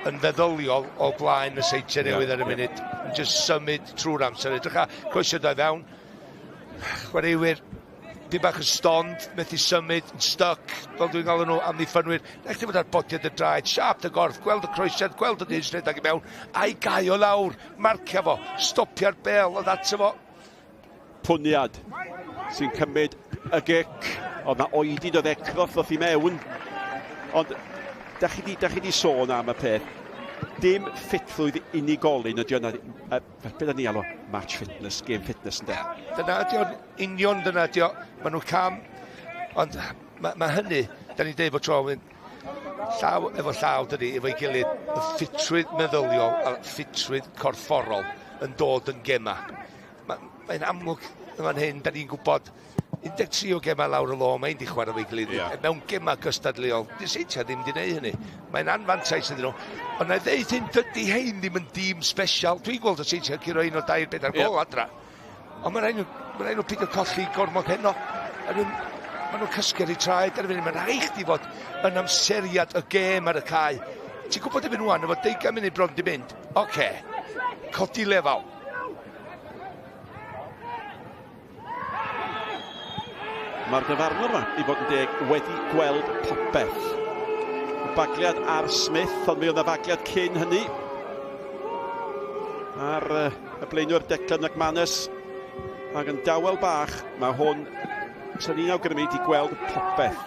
yn feddyliol o blaen y Seintiau Newydd ar y munud. Yn just symud trwy'r amser. Edrych a croesio dau fewn. Chwaraewyr Dyn bach yn stond, methu symud, yn stuck, fel dwi'n galw nhw, amddiffynwyr. Na chdi fod ar bodiad y draed, siap dy gorff, gweld y croesiad, gweld y dyn sy'n rhedeg i mewn, a'i gau o lawr, marcio fo, stopio'r bel, oedd ato fo. Pwniad sy'n cymryd y gic, oedd na oedi doedd Ecroth ddoth i mewn, ond da chi di, da chi di sôn am y peth, dim ffitrwydd unigolyn ydy o'na, be da ni alw match fitness, game fitness ynde? Dyna ydy o'n union dyna ydy o. Maen nhw cam, ond mae ma hynny, da ni'n deud bod tro, mynd llaw efo llaw dydy, efo'i gilydd, y ffitrwydd meddyliol a ffitrwydd corfforol yn dod yn gema. Mae'n mae amlwg yn fan hyn, da ni'n gwybod 13 o gemau lawr y lôn, mae'n di chwarae efo'i gilydd. Yeah. Mewn gemau gystadleuol, di Seintiau ddim di wneud hynny. Mae'n anfantais iddyn nhw. Ond na i ddeud hyn, dydy hein ddim yn dîm special. Dwi'n gweld y Seintiau curo un o dair bedair yeah. gol adra. Ond mae'n rhaid nhw, ma rhaid nhw pidio colli gormod heno. Maen nhw'n ma nhw cysgu ar eu traed ar y funud. Mae'n rhaid chdi fod yn amseriad y gêm ar y cae. Ti'n gwybod efo'n wan, efo 20 munud bron di mynd. Oce, okay. codi lefel. Mae'r dyfarnwr yma, i fod yn deg, wedi gweld popeth. Bagliad ar Smith, ond mi oedd yna fagliad cyn hynny. Ar y blaenwr Declan McManus. Ac yn dawel bach, mae hwn, sy'n ni'n awgrymu, wedi gweld popeth.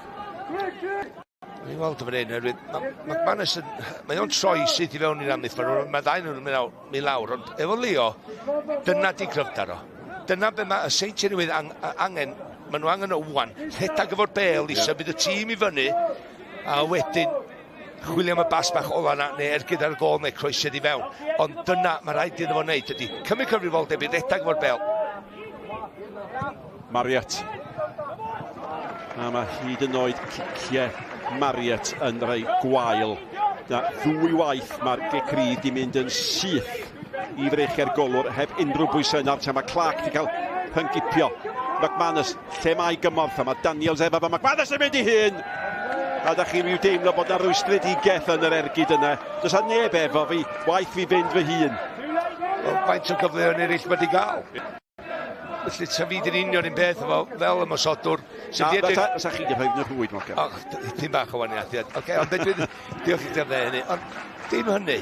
Dwi'n weld o fan hyn, oherwydd mae McManus yn... Mae o'n troi syth i fewn i'r amddiffyn, mae ddau nhw'n mynd, mynd lawr, ond efo Leo, dyna di cryfder o. Dyna be mae y Seintiau Newydd ang angen, maen nhw angen o wan, rhedeg efo'r bel i yeah. symud y tîm i fyny, a wedyn chwilio am y bas bach ola na, neu ergyd ar y gol, neu croesiad i fewn. Ond dyna mae rhaid iddo fo wneud, ydy cymryd cyfrifoldeb i redeg efo'r bel. Marriott. A mae hyd yn oed ciciau Marriott yn rhai gwael. Na ddwy waith mae'r gic rydd di mynd yn syth i freichiau'r golwr heb unrhyw bwysau yna. Mae Clark di cael rhyngipio. McManus, lle mae gymorth? A mae Daniels efo fo. McManus yn mynd i hun! A da chi'n rhyw deimlo bod na rwystredigaeth yn yr ergyd yna. Does a neb efo fi, waith fi fynd fy hun. Wel, faint o gyfleoedd eraill mae di gael? Felly, ta fi di'n union un peth efo, fel ymosodwr. Na, edrych... Sa chi di rhoi yn y rhwyd, Morgan. Och, dim bach o waniaeth, ie. Oce, ond beth dwi'n... Diolch i ti am ddeud hynny. Ond dim hynny.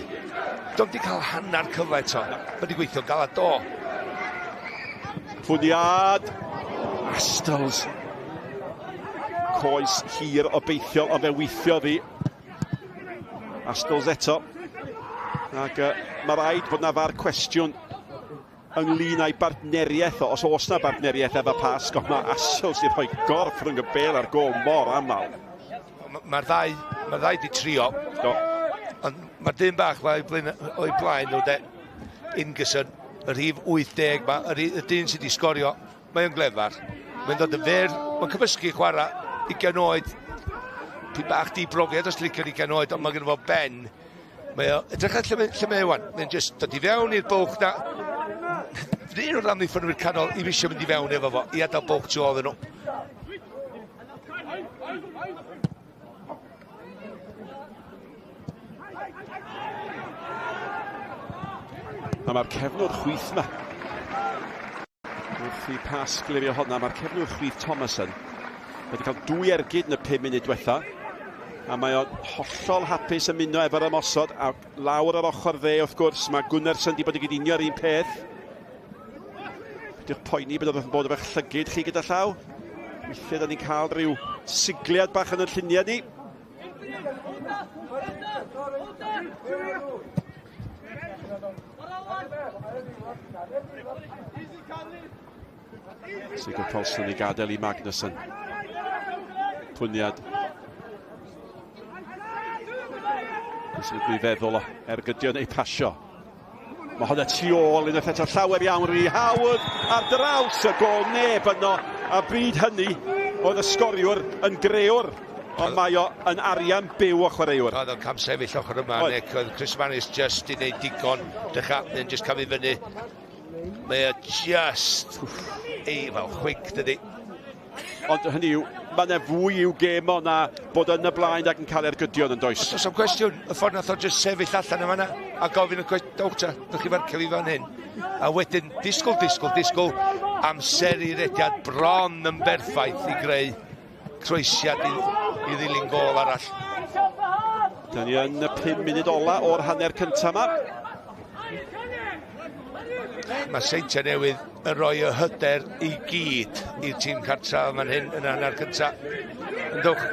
Dwi'n di cael hanner cyfle eto. Mae di gweithio galad do. Pwniad! Astles. Coes hir obeithiol, ond fe weithiodd hi. Astles eto. Ac uh, mae rhaid bod na far cwestiwn ynglyn â'i bartneriaeth o, os oes na bartneriaeth efo Pasg, ond mae Asel sy'n rhoi gorff rhwng y bel a'r gol mor aml. Mae'r ddau, mae'r ddau di trio. Do. Ond mae'r dyn bach mae o'i blaen, o'i blaen nhw de, Ingerson, y rhif 80 ma, y, y dyn sydd wedi sgorio, mae o'n glefar. Mae'n dod yn fyr, mae'n cymysgu chwarae, 20 oed, pyn bach di brofiad os licio'r 20 oed, ond mae gen fo ben Mae o, edrych ar lle, lle mae o wan. Mae'n just dod i fewn i'r bwlch na. Un o'r amddiffynwyr canol i eisiau mynd i fewn efo fo, i adael bwlch tu ôl nhw. A mae'r cefnwr chwith yma. Wrth i pas glirio honna, mae'r cefnwr chwith Thomason wedi cael dwy ergyd yn y 5 munud diwetha. A mae o'n hollol hapus ymuno efo'r ymosod. A lawr ar ochr dde, wrth gwrs, mae Gunnarsson wedi bod i gydunio'r un peth. Peidiwch poeni bod o'n bod efo'ch llygyd chi gyda llaw. Weithiau da ni'n cael rhyw sigliad bach yn y lluniau ni. Sigurd Paulsen i gadael i Magnusson. Pwyniad. Sy'n dwi feddwl o ergydio neu pasio. Mae hwnna tu ôl unwaith eto llawer iawn rhy hawdd ar draws y gol neb yno a bryd hynny oedd y sgoriwr yn grëwr ond mae o yn arian byw o chwaraewr. Oedd o'n camsefyll ochr yma, Nick. Oedd Chris Manis just i wneud digon. Dechrau, mae'n just cael ei fyny. Mae o just ei, fel chwig, dydy. Ond hynny yw, mae yna fwy i'w gêm o na bod yn y blaen ac yn cael ergydion yn does. Os oes cwestiwn, y ffordd nath o just sefyll allan yma na, a gofyn y cwestiwn, dowch ta, dewch chi farcio fi fan hyn. A wedyn, disgwyl, disgwyl, disgwyl, Amseru rediad bron yn berffaith i greu croesiad i ddilyn gôl arall. Da ni yn y 5 munud ola o'r hanner cyntaf yma. Mae Seintiau Newydd yn rhoi y hyder i gyd i'r tîm cartra fan hyn yn hanner cyntaf. Yndwch.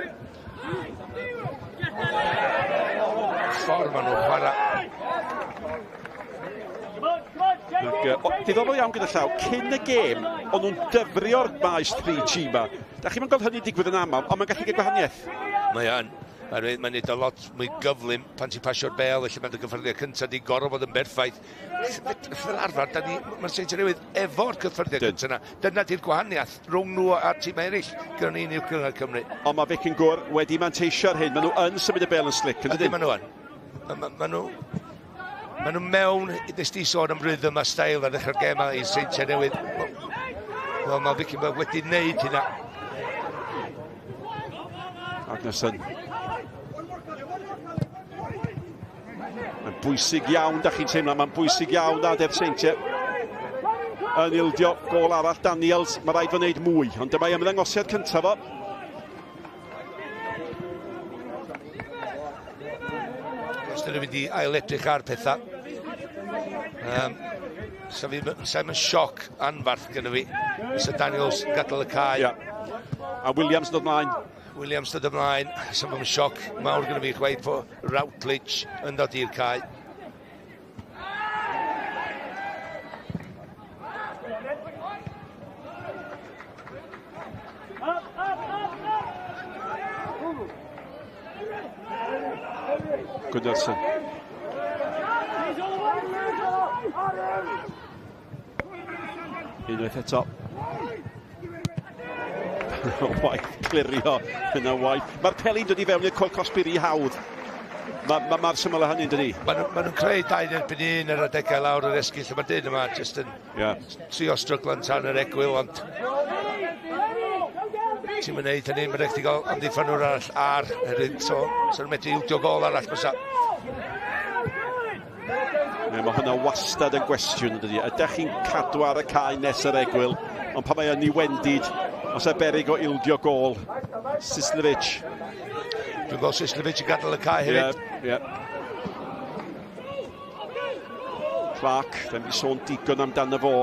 Ffordd maen nhw'n chwarae. Ac, diddorol iawn gyda llaw, cyn y gêm, o'n nhw'n dyfrio'r maes 3G yma. Da chi'n gweld hynny'n digwydd yn aml, ond mae'n gallu gael gwahaniaeth. Mae yn. Mae'n neud o lot mwy gyflym pan ti'n pasio'r bel, felly mae'n gyffyrddiad cyntaf di gorfod bod yn berffaith. Fel arfer, mae'r Seintiau Newydd efo'r cyffyrddiad cyntaf yna. Dyna di'r gwahaniaeth rhwng nhw a'r tîm eraill gyda ni'n Uwch Gynghrair Cymru. Ond mae Vikingur wedi manteisio ar hyn. Maen nhw yn symud y bel yn slick, yn dydyn? Maen nhw yn. Maen nhw mewn, nes di sôn am rhythm a steil ar ddechrau'r gêm i Seintiau Newydd. Wel, mae Vikingur wedi wneud hynna. Agnason. Mae'n bwysig iawn, da chi'n teimlo, mae'n bwysig iawn nad e'r Seintiau yn ildio gôl arall. Daniels, mae rhaid fo wneud mwy, ond dyma ei ymddangosiad cyntaf fo. Os dyn nhw'n mynd i ail-edrych ar pethau, sa'n mynd sioc anfarth gyda fi. Fysa Daniels yn gadael y cae. Yeah. A Williams yn dod mlaen. Williams dod ymlaen, sa'n mynd sioc mawr gyda fi chwaith fo Routledge yn dod i'r cae. Gunnarsson. Unwaith eto. Waith clirio yna waith. Mae'r peli'n dod i fewn i'r cwrt cosbi rhy hawdd. Mae'r syml o hynny'n dydi? Maen nhw'n creu 2 erbyn 1 ar adegau lawr yr esgyll. Mae'r dyn yma jyst yn trio stryglan tan yr egwyl, ond ti'n mynd neud hynny, mae'n rhaid i gael amddiffynwr arall ar hefyd, so nhw'n medru ildio gôl arall fysa. Mae hwnna wastad yn gwestiwn, dydy. Ydych chi'n cadw ar y cae nes yr egwyl, ond pan mae yn ei wendid, os e berig o ildio gôl, Sislevic. Dwi'n gweld Sislevic yn gadael y cae hefyd. Ie, ie. Clark, ddim wedi sôn digon amdano fo.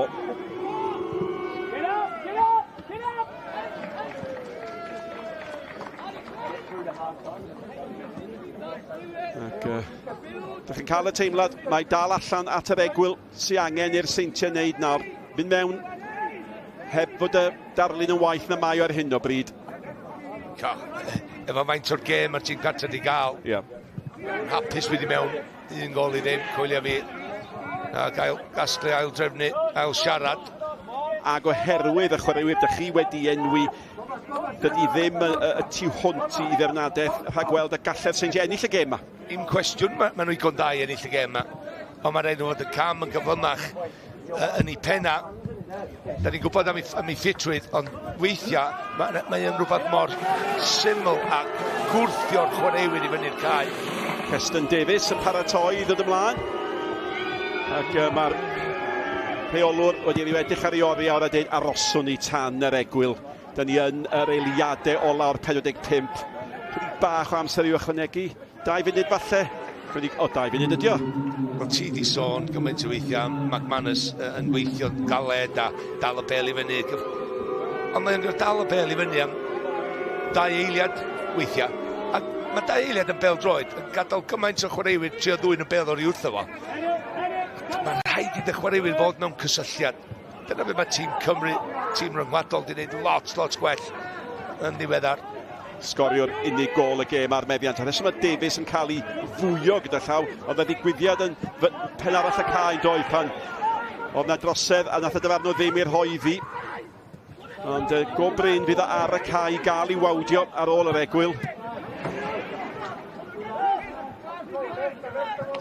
Ac, dych chi'n cael y teimlad, mae dal allan at yr egwyl sy'n angen i'r Seintiau wneud nawr. Mynd mewn heb fod y darlun yn waith na mae ar hyn o bryd. Efo faint o'r gêm mae'r tîm cartra di gael. Yeah. Hapus wedi mewn 1 gôl i ddim, coelio fi. A gael gasglu, ail drefnu, ail siarad. Ac oherwydd y chwaraewyr dych chi wedi enwi, dydy ddim y tu hwnt i ddirnadaeth rhagweld y gallai'r Seintiau ennill y gêm yma. Dim cwestiwn, maen nhw igon da i ennill y gêm yma. Ond mae'n rhaid nhw fod y cam yn gyflymach yn ei penna. Da ni'n gwybod am ei ffitrwydd, ond weithiau mae'n rhywbeth mor syml a gwrthio'r chwaraewyr i fyny'r cae. Preston Davies yn paratoi i ddod ymlaen. Ac mae'r rheolwr wedi ei edrych ar ei oriawr a dweud aroswn ni tan yr egwyl. Da ni yn yr eiliadau ola o'r 45. Chydig bach o amser i'w ychwanegu. 2 funud falle. O, 2 funud ydi o. Wel, ti di sôn gymaint o weithiau am McManus yn gweithio galed a dal y bel i fyny. Ond mae'n dal y bel i fyny am 2 eiliad weithiau. A mae 2 eiliad yn bel droed yn gadael gymaint o chwaraewyr trio ddwyn y bel o'r wrtho fo. Mae'n rhaid i dy chwaraewyr fod mewn cysylltiad. Dyna beth mae tîm Cymru, tîm rhyngwladol, di wneud lot gwell yn ddiweddar. Sgoriwr unig gôl y gêm ar meddiant. A rheswm mae Davies yn cael ei fwyo gyda llaw, oedd y ddigwyddiad yn pen arall y cae doedd pan oedd na drosedd a nath y dyfarnwr ddim i'r hoeddi. Ond go brin fydd ar y cae i gael ei wawdio ar ôl yr egwyl.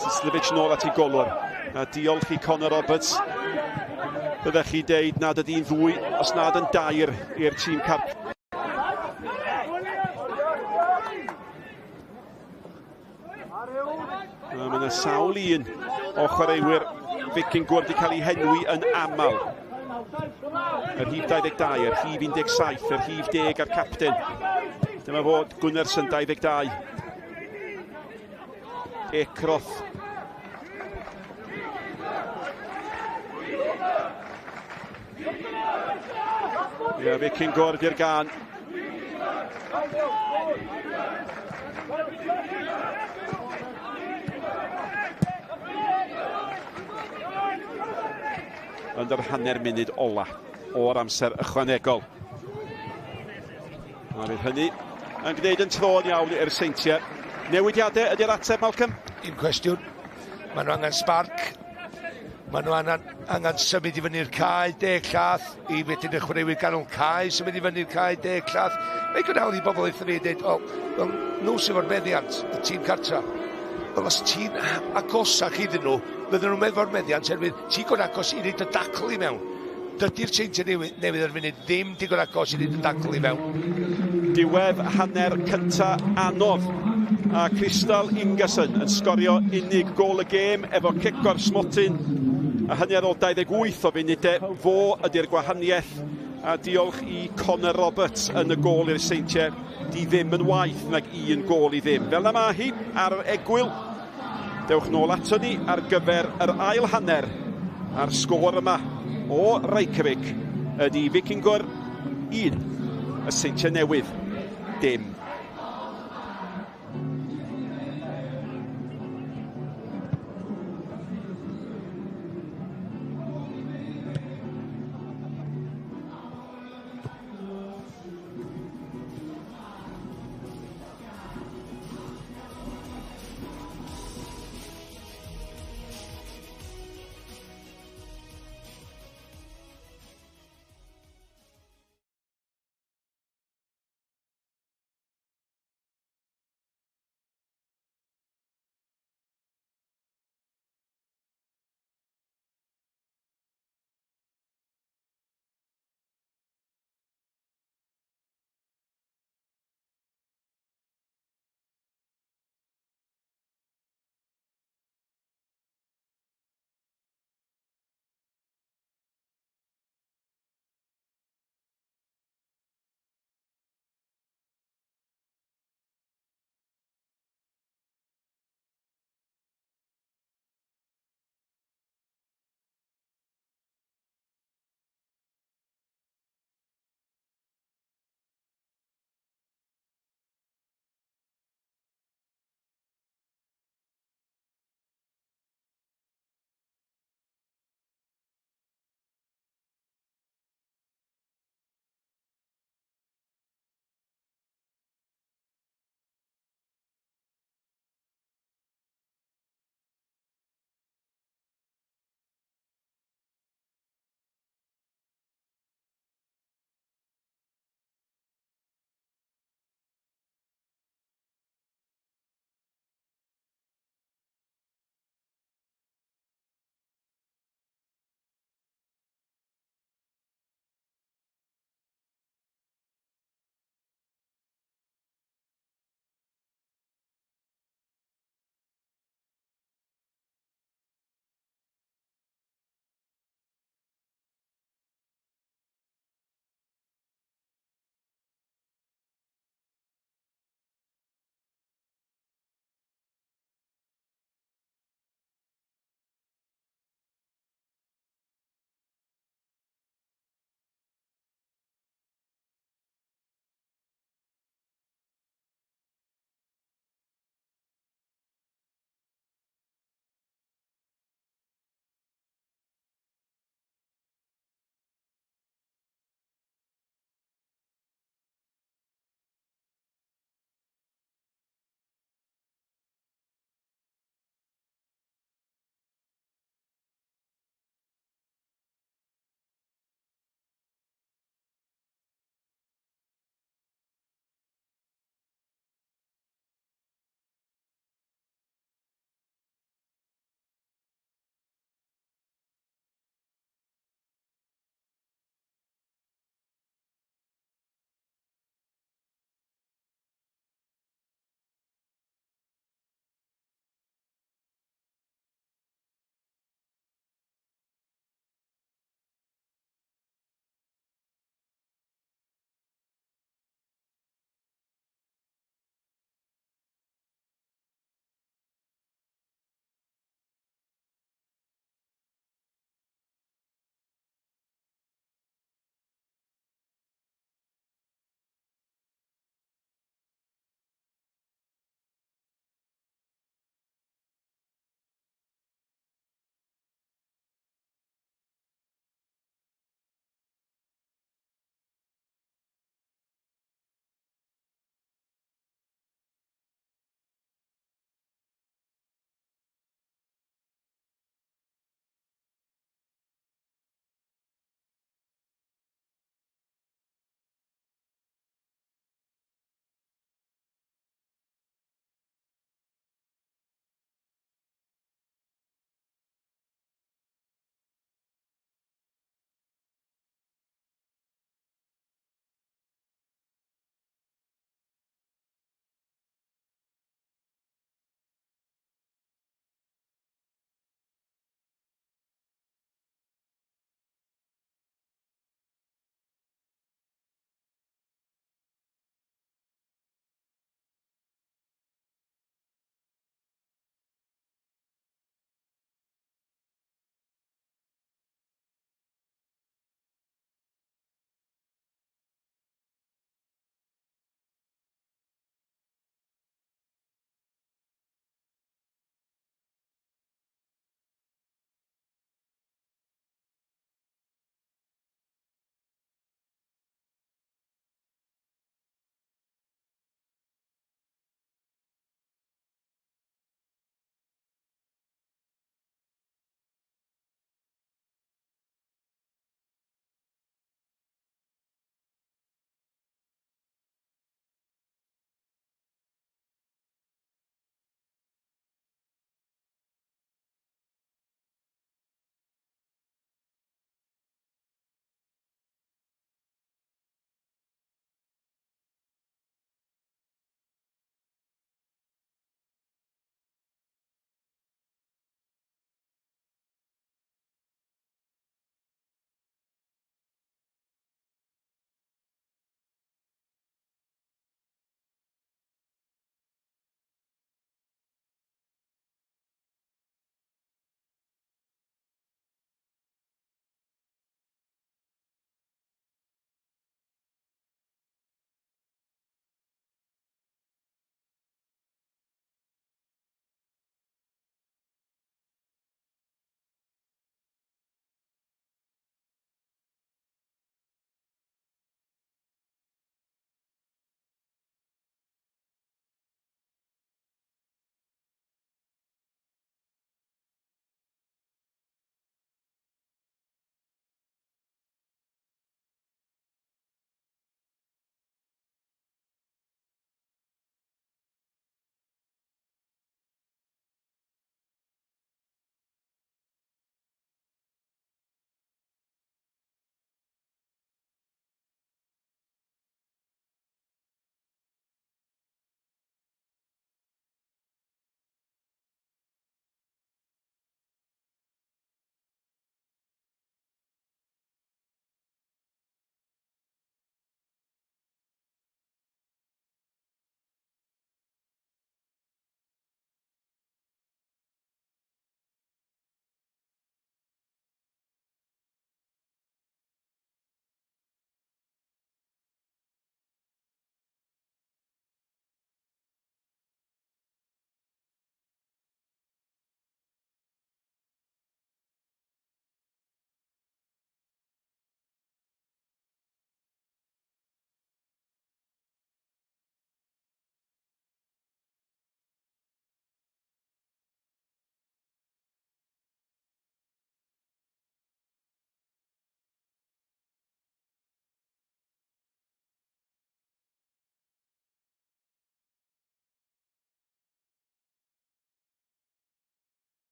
Sislevic nôl at ei golwr. A diolch i Conor Roberts. Byddech chi deud nad ydy'n 2, os nad yn 2 i'r tîm carp. Mae yna sawl un o chwaraewyr Vikingur wedi cael ei henwi yn aml. Y rhif 22, y rhif 17, y rhif 10 a'r capten. Dyma fod Gunnarsson 22. Ekroth. Ie, Vikingur di'r gan. Yn yr hanner munud ola o'r amser ychwanegol. A fydd hynny yn gwneud yn tro'n iawn i'r Seintiau. Newidiadau ydy'r ateb, Malcolm? Un cwestiwn. Maen nhw angen spark. Maen nhw angen symud i fyny'r cae, 10 llath, i wedyn y chwaraewyr ganol cae, symud i fyny'r cae, 10 llath. Mae'n gwneud i bobl eitha fi dweud, o, wel, nhw sydd o'r meddiant, y tîm cartra. Wel, os ti'n agosach iddyn nhw, fydden nhw'n meddwl meddiant, herwydd ti'n gwrdd agos i wneud y dacl i mewn. Dydy'r Seintiau Newydd ar y funud ddim digon agos i wneud y dacl i mewn. Diwedd hanner cynta anodd. A Crystal Ingerson yn sgorio unig gôl y gêm efo cic o'r smotyn. A hynny ar ôl 28 o funudau. Fo ydy'r gwahaniaeth. A diolch i Connor Roberts yn y gôl i'r Seintiau. Di ddim yn waith nag un gôl i ddim. Fel na ma hi ar yr egwyl. Dewch nôl ato ni ar gyfer yr ail hanner a'r sgôr yma o Reykjavik ydy Vikingur 1, y Seintiau Newydd dim.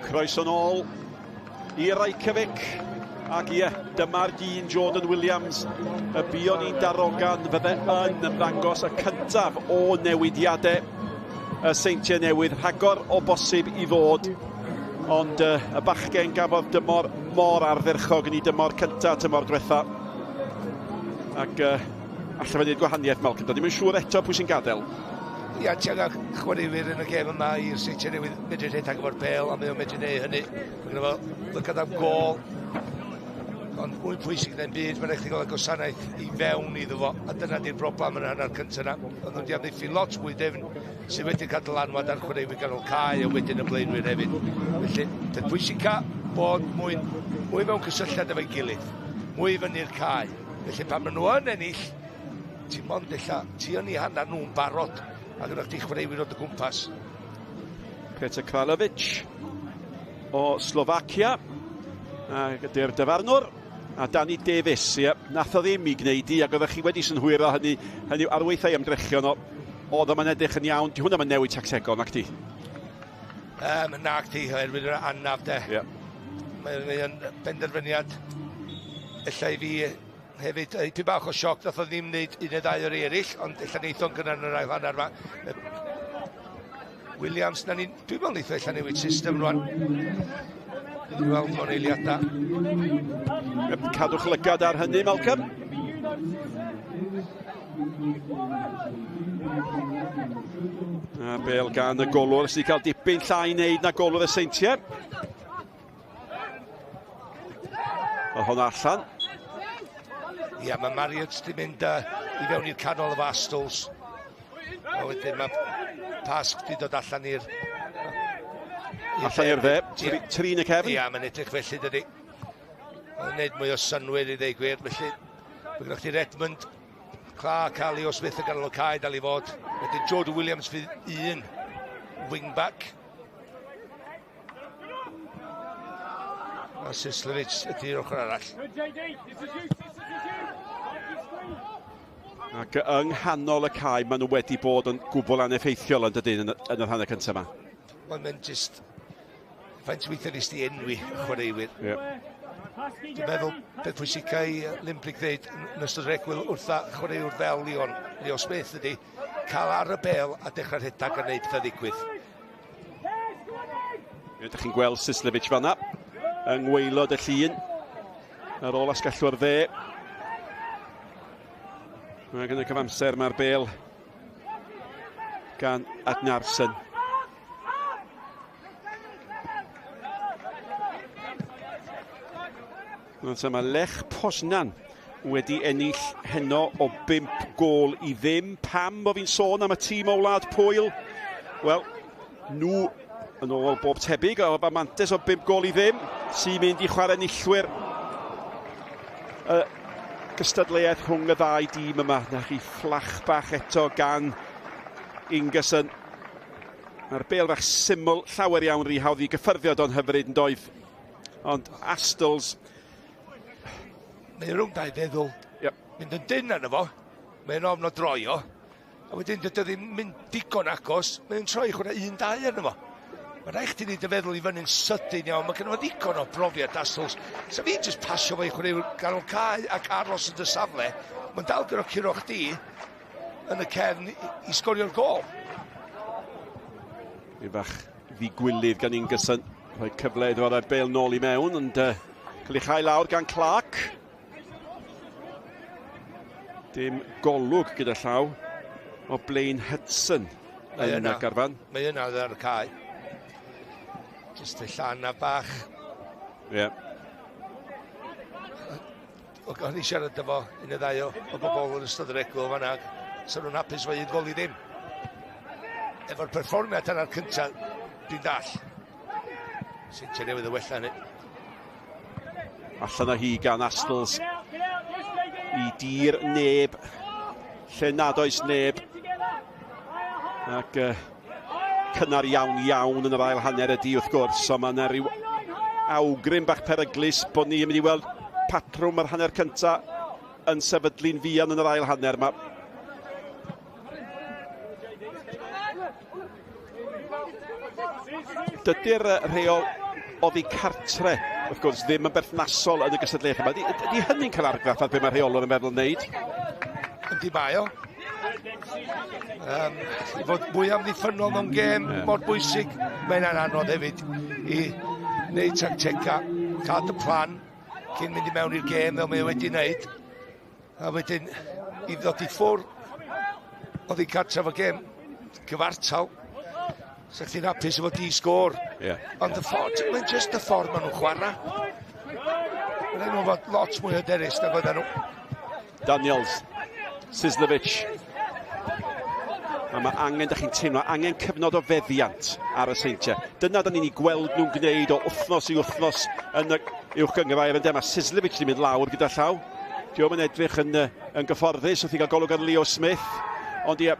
Croeso nôl i Reykjavik. Ac ie, dyma'r dyn Jordan Williams y buon ni'n darogan fydde yn ymddangos y cyntaf o newidiadau y Seintiau Newydd. Rhagor o bosib i ddod, ond y bachgen gafodd dymor mor ardderchog yn ei dymor cyntaf tymor diwetha. Ac allai fe wneud gwahaniaeth, Malcolm. Da ddim yn siŵr eto pwy sy'n gadael. Ia, ti angen chwaraewyr yn y gêm yma i'r Seintiau Newydd medru rhedeg efo'r bêl, a mae o'n medru neud hynny. Mae gynno fo lygad am gôl. Ond mwy pwysig na'n byd, mae'n rhaid chdi gael y gwasanaeth i fewn iddo fo, a dyna di'r broblem yn y hanner cyntaf yna. Oedden nhw wedi amddiffyn lot mwy dyfn, sydd wedi cael dylanwad ar chwaraewyr ganol cae a wedyn y blaenwyr hefyd. Felly, peth pwysica bod mwy, mwy mewn cysylltiad efo'i gilydd, mwy fyny'r cae. Felly pan maen nhw yn ennill, ti mond ella, ti yn ei hanner nhw'n barod, a gyda chdi chwaraewyr o dy gwmpas. Peter Kralovic o Slovacia, ac ydy'r dyfarnwr, a Danny Davies, ie, nath o ddim i gwneud i, ac oeddech chi wedi synhwyro hynny, hynny yw arweithiau ymdrechion o, oedd o'm yn edrych yn iawn, di hwnna yn newid tactegol, nac di? Nac di, oherwydd yr anaf de. Yeah. Mae'n mae benderfyniad, ella i fi hefyd, dipyn bach o sioc, nath o ddim wneud un neu ddau o'r eraill, ond ella neith o'n gynnar yn yr ail hanner yma. Williams, na ni, dwi'n meddwl neith o ella newid system rwan. Dwi'n weld mewn eiliadau. Cadwch lygad ar hynny, Malcolm. A bel gan y golwr sydd wedi cael dipyn llai wneud na golwr y Seintiau. O hwnna allan. Ia, mae Marriott di mynd i fewn i'r canol efo Astles. A wedyn mae Pasg di dod allan i'r... Allan i'r dde, tri yn y cefn. Ia, mae'n edrych felly, dydy. Mae'n gwneud mwy o synwyr i ddeud gwir, felly mae gennych chi Redmond, Clark a Leo Smith yn ganol y cae dal i fod. Wedyn Jordan Williams fydd un wing-back. A Sislovic ydy'r ochr arall. Ac yng nghanol y cae, maen nhw wedi bod yn gwbl aneffeithiol yn dydyn yn yr hanner cyntaf yma. Mae'n mynd just... Faint weithiau nes di enwi chwaraewyr. Yeah. Dwi'n meddwl beth pwysica i Limbrick ddeud yn ystod yr egwyl wrtha chwaraewr fel Leon, Leo Smith ydy cael ar y bel a dechrau rhedeg a wneud pethau ddigwydd. Ydych chi'n gweld Sislevic fanna yng ngwaelod y llun ar ôl asgellwr dde. Mae gen y cyfamser mae'r bel gan Adnarson. Mae Lech Poznan wedi ennill heno o 5 gôl i ddim. Pam bo fi'n sôn am y tîm o Wlad Pwyl? Wel, nhw yn ôl bob tebyg o mantes o 5 gôl i ddim sy'n mynd i chwarae enillwyr y gystadleuaeth rhwng y ddau dîm yma. Na chi fflach bach eto gan Ingerson. Mae'r bêl fach syml llawer iawn rhy hawdd i gyffyrddio o'n hyfryd yn doedd. Ond Astles... Mae'n rhwng dau feddwl. Yep. Mynd yn dyn arno fo. Mae'n ofn o droi o. A wedyn dydy o ddim mynd digon agos. Mae'n troi chwarae 1-2 arno fo. Mae'n rhaid chdi wneud y feddwl i fyny'n sydyn iawn. Mae gynno fo ddigon o brofiad Astles. So fi jyst pasio fo i chwaraewyr ganol cae ac aros yn dy safle. Mae'n dal gyda curo chdi yn y cefn i sgorio'r gôl. Rhyw bach ddigwilydd gan Ingerson. Rhoi cyfle iddo ar bêl nôl i mewn, ond cael ei chau lawr gan Clark. Dim golwg gyda llaw o Blaine Hudson yn y garfan. Mae yna ar y cae. Jyst y llan a bach. Ie. Yeah. O'n i siarad efo un neu ddau o bobl yn ystod yr egwyl fan'na. So nhw'n hapus fo un gol i ddim. Efo'r perfformiad yna'r cyntaf, dwi'n dall. Seintiau Newydd y wella hynny. Allan o hi gan Astles i dir neb, lle nad oes neb. Ac cynnar iawn iawn yn yr ail hanner ydi wrth gwrs, so mae yna rhyw awgrym bach peryglus bod ni'n mynd i weld patrwm yr hanner cyntaf yn sefydlu'n fuan yn yr ail hanner. Mae Dydy'r rheol oddi cartre, wrth gwrs, ddim yn berthnasol yn y gystadleuaeth yma. Ydy, ydy hynny'n cael argraff ar be mae rheolwr yn feddwl wneud? Ydy mae o. I fod mwy amddiffynnol mewn gêm yeah. mor bwysig, mae'n anodd hefyd i wneud tactega, cael dy plan cyn mynd i mewn i'r gêm fel mae o wedi wneud. A wedyn i ddod i ffwrdd oddi cartref y gêm cyfartal. Sa chdi'n hapus efo di sgôr. Yeah. Ond y ffordd, mae'n just y ffordd maen nhw'n chwarae. Mae'n rhaid nhw fod lot mwy hyderus nag oedden nhw. Daniels, Sislevic. A mae angen, da chi'n teimlo, angen cyfnod o feddiant ar y Seintiau. Dyna da ni'n ei gweld nhw'n gwneud o wythnos i wythnos yn y uwch gynghrair. Ynde, mae Sislevic wedi mynd lawr gyda llaw. Dio'm yn edrych yn, yn gyfforddus wrth i gael golwg ar Leo Smith. Ond ie,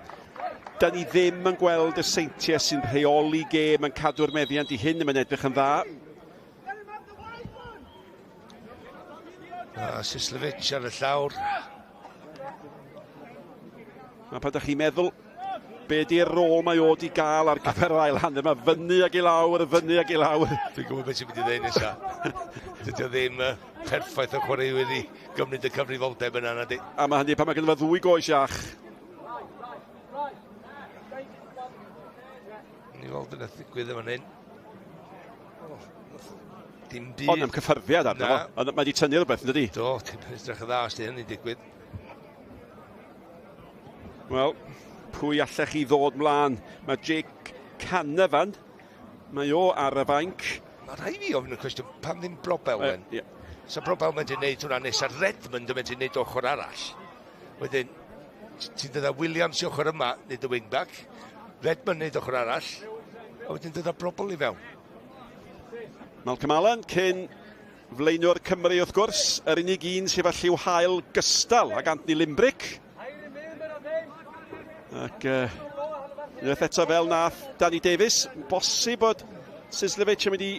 da ni ddim yn gweld y Seintiau sy'n rheoli gêm yn cadw'r meddiant i hyn yn edrych yn dda. Sislevic ar y llawr. A pan da chi'n meddwl be di'r rôl mae o di gael ar gyfer yr ail hanner, mae fyny ag i lawr, fyny ag i lawr. Dwi'n gwybod beth ti'n mynd i ddeud nesaf. Dydy o ddim perffaith o chwaraewyr i gymryd y cyfrifoldeb yna, na di. A mae hynny pan mae gynno fo ddwy goes iach. Ni weld yn y ddigwydd yn fan hyn. Dim byd. Ond am cyffyrddiad arno fo. Ond mae wedi tynnu rhywbeth, yn dydi? Do, ti'n edrych yn dda os di hynny'n digwydd. Wel, pwy allech chi ddod mlaen? Mae Jake Canavan, mae o ar y fainc. Mae rhaid fi ofyn y cwestiwn, pam ddim Brobbel? Yeah. So Brobbel mynd i wneud hwnna nesaf, Redmond yn mynd i wneud ochr arall. Wedyn, ti'n dod â Williams i ochr yma, wneud y wing-back, Redmond wneud ochr arall, a wedyn dod â Brobbel i fewn. Malcolm Allen, cyn flaenwr Cymru wrth gwrs, yr unig un sydd â lliw haul gystal ag Anthony Limbrick. Ac unwaith eto fel nath Danny Davies, bosib bod Sislevic yn mynd i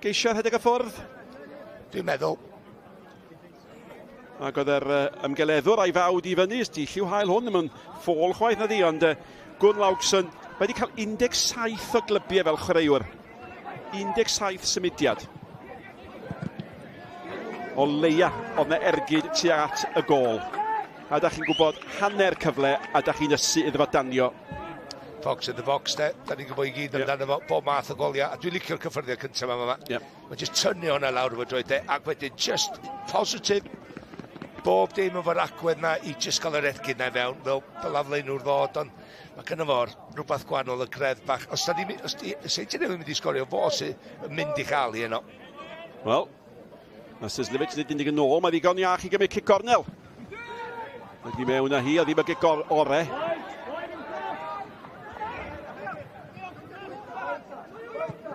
geisio rhedeg y ffwrdd? Dwi'n meddwl. Ac oedd yr ymgeleddwr a'i fawd i fyny, di lliw haul hwn ddim yn ffôl chwaith na di, ond Gunnlaugsson wedi cael 17 o glybiau fel chwaraewr. 17 symudiad. O leia, oedd na ergyd tuag at y gôl. A da chi'n gwybod hanner cyfle, a da chi'n ysu iddo fo danio. Fox in the box, de. Da ni'n gwybod i gyd amdano fo, bob math o goliau. A dwi'n licio'r cyffyrddiad cyntaf yma. Yep. Mae'n just tynnu hwnna lawr efo droed, de. Ac wedyn just positif. Bob dim efo'r agwedd na i just gael yr ergyd na i fewn. Fel dylai flaenwr ddod, ond mae gynno fo rhywbeth gwahanol y greddf bach. Os da ni, os di, Seintiau Newydd mynd i sgorio, fo sy'n mynd i chael hi yno. Wel, mae Sislevic nid unig yn ôl, mae ddigon iach i gymryd cic gornel. Ac i mewn â hi, a ddim y gic ore.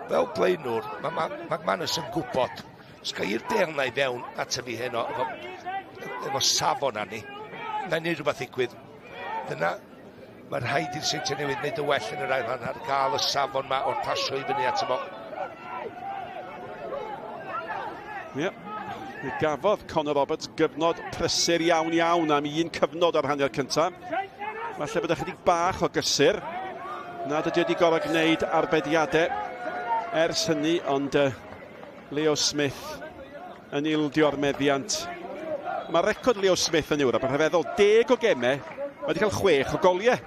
Fel blaenwr, mae McManus yn gwybod, os gael i'r bêl na i fewn at fi heno, efo safon arni, na i wneud rhywbeth ddigwydd. Dyna, mae rhaid i'r Seintiau Newydd wneud y well yn yr ail hanner, gael y safon ma o'r pasio i fyny ato fo. Ie. Mi gafodd Conor Roberts gyfnod prysur iawn iawn am un cyfnod o'r hanner cyntaf. Falle bod ychydig bach o gysur. Nad ydy wedi gorfod gwneud arbediadau ers hynny, ond Leo Smith yn ildio'r meddiant. Mae record Leo Smith yn Ewrop yn rhyfeddol, 10 o gemau, mae wedi cael 6 o goliau.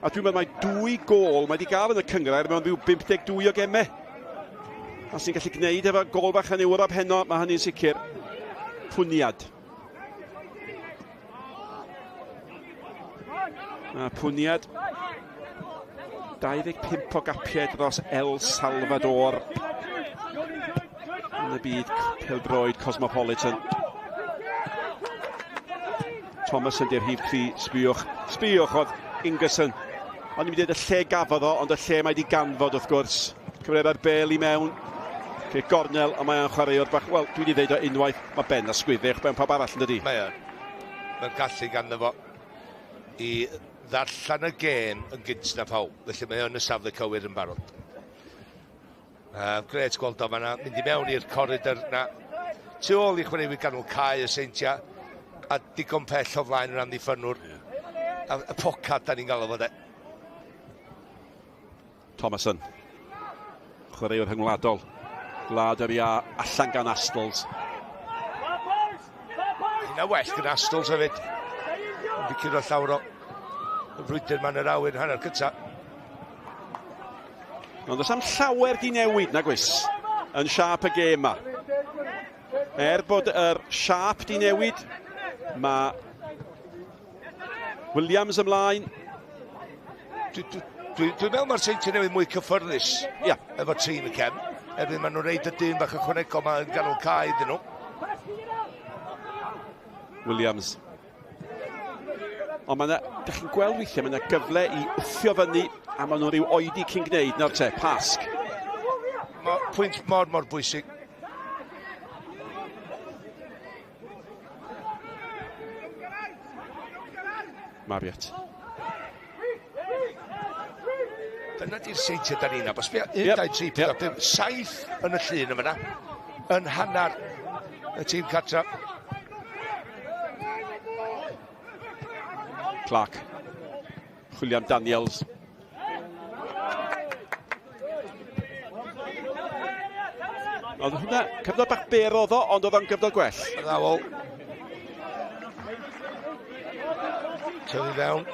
A dwi'n meddwl mai 2 gôl mae wedi gael yn y cynghrair mewn rhyw 52 o gemau. A sy'n gallu gwneud efo gôl bach yn Ewrop heno, mae hynny'n sicr. Pwniad. A Pwniad 25 o gapiau dros El Salvador yn y byd pêl-droed Cosmopolitan. Thomas yn di'r rhif 3, sbiwch. Sbiwch oedd Ingerson. Ond ni'n mynd i dweud y lle gafodd o, ond y lle mae wedi ganfod wrth gwrs. Cymryd ar bel i mewn. Cic gornel, a mae o'n chwaraewr bach. Wel, dwi wedi dweud o unwaith, mae Ben a sgwyddych ben pawb arall yn dydi? Mae o'n. Mae'n gallu ganddo fo i ddarllen y gêm yn gynt na phawb. Felly mae o'n y safle cywir yn barod. Grêt gweld o fan'na, mynd i mewn i'r corridor na. Tu ôl i chwaraewyr ganol cae y Seintiau. A digon pell o flaen yr amddiffynnwr. Yeah. A, y pocad da ni'n galw fo de. Thomason. Chwaraewr rhyngwladol. Gwlad yr Ia allan gan Astles. Hynna well gan Astles hefyd. Wedi curo llawer o y frwydr ma'n yr awyr hanner cynta. Ond does am llawer di newid, nag oes, yn siâp y gêm ma. Er bod yr siâp di newid, mae Williams ymlaen. Dwi'n dwi, dwi meddwl mae'r Seintiau Newydd mwy cyffyrddus yeah. efo tîm y cefn. Erbyn maen nhw'n reid y dyn bach ychwanegol ma yn ganol cae iddyn nhw. Williams. Ond mae yna, dych chi'n gweld weithiau, mae yna gyfle i wthio fyny a maen nhw'n rhyw oedi cyn gwneud. Nawr te, Pasg. Mae pwynt mor, mor bwysig. Marriott. Dyna di'r seintiau da ni'n nabod. Sbia, 1, 2, 3, 4, 5, 7 yn y llun yma. Yn hanner y tîm cartra. Clark. William Daniels. Oedd hwnna, cyfnod bach byr oedd o, ond oedd o'n gyfnod gwell. Addawol. Tyfu fewn.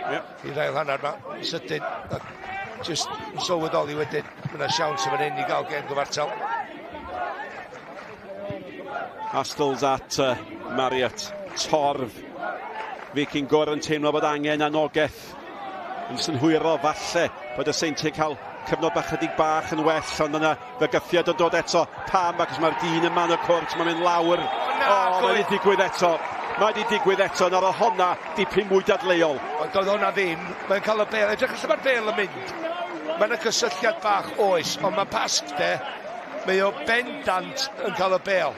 Yep. I'r ail hanner ma, sydyn. A just yn sylweddoli wedyn, mae yna siawns yn fan hyn i gael gêm gyfartal. Astles at Marriott. Torf. Vikingur yn teimlo bod angen anogaeth. Yn synhwyro falle bod y Seintiau cael cyfnod bach chydig bach yn well, ond yna fygythiad yn dod eto. Pam, ac mae'r dyn yma yn y cwrt, mae'n mynd lawr. O, mae wedi digwydd eto. Mae wedi digwydd eto, nawr o honna dipyn mwy dadleuol. Ond doedd honna ddim. Mae'n cael y bel. Edrych lle mae'r bel yn mynd. Mae yna gysylltiad bach oes, ond mae Pasg de, mae o bendant yn cael y bel.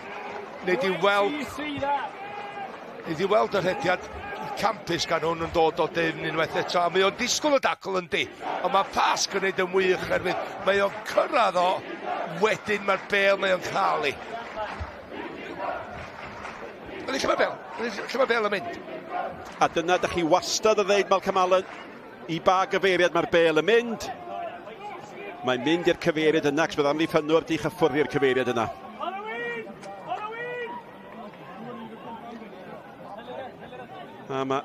Nid i weld, nid i weld y rhediad campus gan hwn yn dod o dyfn unwaith eto, a mae o'n disgwyl y dacl yndi, ond mae Pasg yn neud yn wych herwydd mae o'n cyrraedd o, wedyn mae'r bel mae o'n cael ei. Lle mae'r bel? Lle mae'r bel yn mynd? A dyna ydych chi wastad yn ddeud, Malcolm Allen, i ba gyfeiriad mae'r bel yn mynd. Mae'n mynd i'r cyfeiriad yna, ac bydd amddiffynnwr di chyffwrdd i'r cyfeiriad yna. A mae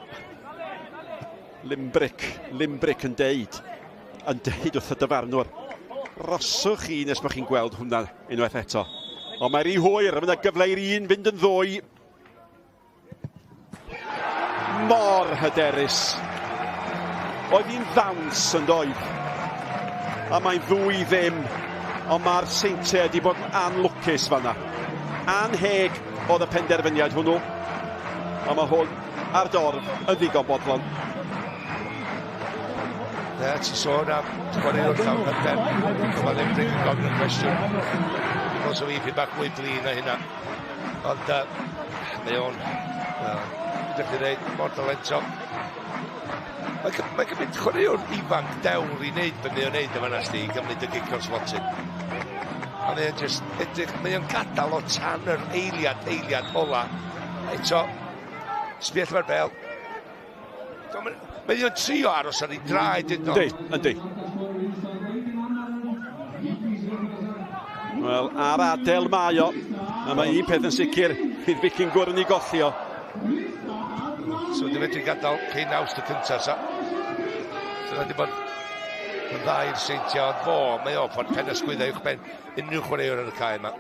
Limbrick yn deud wrth y dyfarnwr, roswch chi nes bod chi'n gweld hwnna unwaith eto. Ond mae'r i hwyr, mae yna gyfle i'r un fynd yn ddwy. Mor hyderus. Oedd hi'n ddawns yn doedd. A mae'n ddwy ddim, ond mae'r Seintiau wedi bod yn anlwcus fanna. Anheg oedd y penderfyniad hwnnw. A mae hwn a'r dorf yn ddigon bodlon. Ie, ti'n sôn am chwaraewr llawn hyder. Mae Limbrick yn gofyn y cwestiwn. Os o fi pyn bach mwy blin na hynna. Ond mae o'n, ydych chi'n dweud, mor dalentog. Mae'n cymryd chwaraewr ifanc dewr i wneud be mae o'n wneud yma sti, i gymryd y gic o'r smotyn. A mae o'n just edrych, mae o'n gadael o tan yr eiliad ola. Eto, sbia lle mae'r bel. Mae o'n trio aros ar ei draed. Yndi, yndi. Wel, ar adael mae o. A mae un peth yn sicr, fydd Vikingur yn ei golli o. So wedi medru gadael cyn Awst y cyntaf, sa. So wedi bod yn dda i'r Seintiau, ond fo, mae o ffordd pen ysgwyddau uwchben unrhyw chwaraewr ar y cae yma.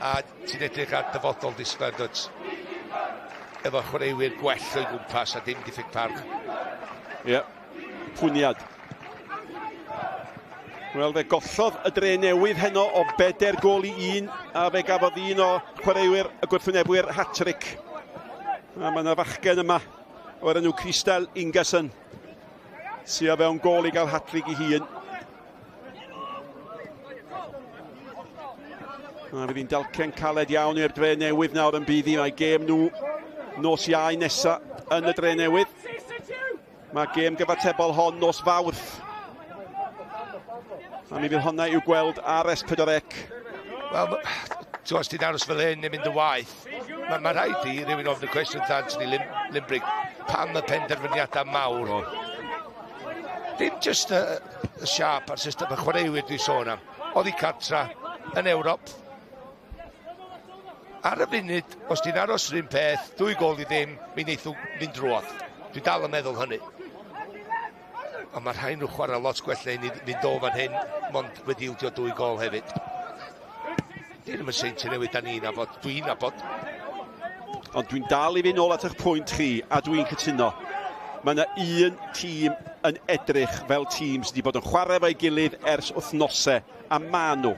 A ti'n edrych ar dyfodol disglair, dwyt, efo chwaraewyr gwell o'i gwmpas a dim diffyg parch. Ie, pwyniad. Wel, fe gollodd y Dre Newydd heno o 4 gôl i 1, a fe gafodd un o chwaraewyr y gwrthwynebwyr hat-trick. A mae yna fachgen yma o'r enw Crystal Ingerson sydd o fewn gôl i gael hat-trick i hun. A fydd hi'n dalcen caled iawn i'r Dre Newydd nawr yn bydd hi. Mae gêm nhw nos Iau nesa yn y Dre Newydd. Mae gêm gyfatebol hon nos Fawrth. A mi fydd honna i'w gweld ar S4C. Wel, ti'n os ti'n aros fel hyn, yn mynd y waith. Mae ma rhaid i rhywun ofyn y cwestiwn wrth Anthony Limbrick pam y penderfyniadau mawr. Dim jyst y siâp a'r system y chwaraewyr dwi'n sôn am. Oddi cartra yn Ewrop. Ar y funud, os ti'n aros yr un peth, 2-0, mi wneith nhw fynd drwodd. Dwi dal yn meddwl hynny. Ond mae rhaid nhw chwarae lot gwell i ni fynd o fan hyn, mond wedi ildio 2 gôl hefyd. Dyn nhw'n Seintiau Newydd da ni'n nabod, dwi'n nabod. Ond dwi'n dal i fynd nôl at eich pwynt chi, a dwi'n cytuno. Mae yna un tîm yn edrych fel tîm sydd wedi bod yn chwarae efo'i gilydd ers wythnosau, a maen nhw.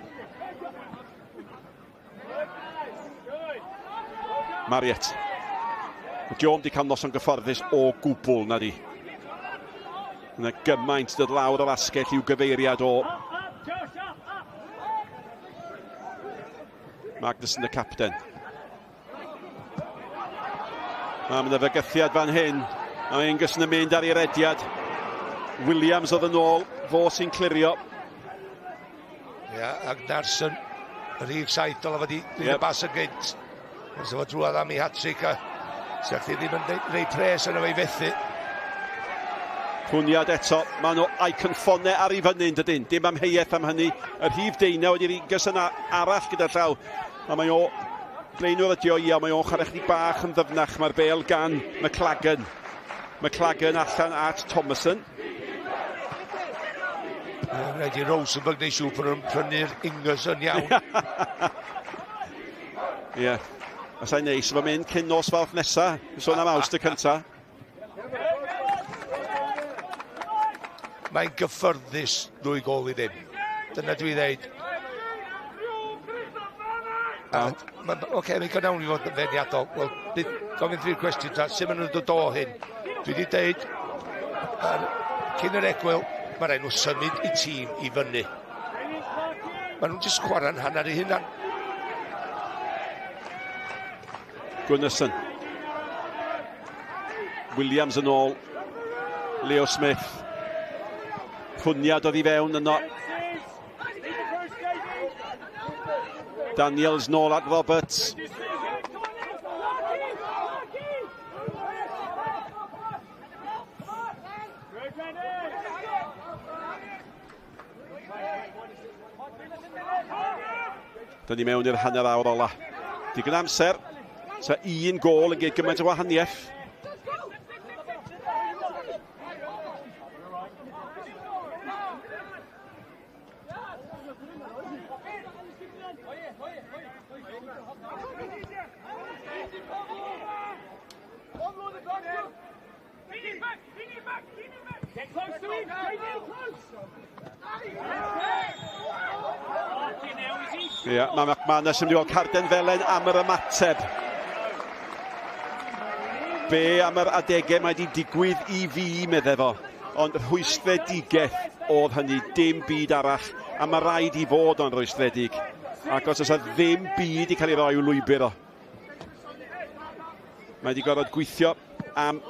Marriott. Mae Diom wedi cael noson gyfforddus o gwbl, na di. Yna gymaint dod lawr o'r asgell i'w gyfeiriad o. Magnusson y capten. A mae yna fygythiad fan hyn. A mae Angus yn mynd ar ei rediad. Williams oedd yn ôl, fo sy'n clirio. Ia, Agnarsson, y rhif 7 dylai fod i y bas yn gynt. Os efo drwodd am ei hat-trick a sa chdi ddim yn rei pres yna fe i fethu. Cwniad eto, maen nhw icon ffonau ar ei fyny, yn dydyn. Dim amheuaeth am hynny. Y rhif 19 wedi'r Angus yna arall gyda llaw. A mae o, blaenwr ydi o, ia, mae o'n chwarae chydig bach yn ddyfnach. Mae'r bel gan McLagan. McLagan allan at Thomason. Rhaid i Rosenberg neu siŵr bod nhw'n prynu'r Ingerson yn iawn. Ie. Os ai'n neis, efo mynd cyn nos Fawrth nesa. Sôn am Awst y cynta. Mae'n gyffyrddus 2-0. Dyna dwi ddeud. Oce, mae'n gynawn i fod yn feirniadol. Wel, gofyn tri'r cwestiwn ta, sut maen nhw'n dod o hyn? Dwi wedi deud, cyn yr egwyl, mae rhaid nhw symud i tîm i fyny. Maen nhw'n jyst chwarae'n hanner eu hunan. Gunnarsson. Williams yn ôl. Leo Smith. Cwniad oedd i fewn yno. Daniels nôl at Roberts. Dyn ni mewn i'r hanner awr ola. Digon amser. Sa un gôl yn gwneud gymaint o wahaniaeth. Ie, mae McManus yn mynd i weld carden felen am yr ymateb. Be am yr adegau mae wedi digwydd i fi, meddai fo. Ond rhwystredigaeth oedd hynny, dim byd arall. A mae rhaid i fod o'n rhwystredig. Ac os oes ddim byd i cael ei roi i'w lwybr o. Mae wedi gorfod gweithio am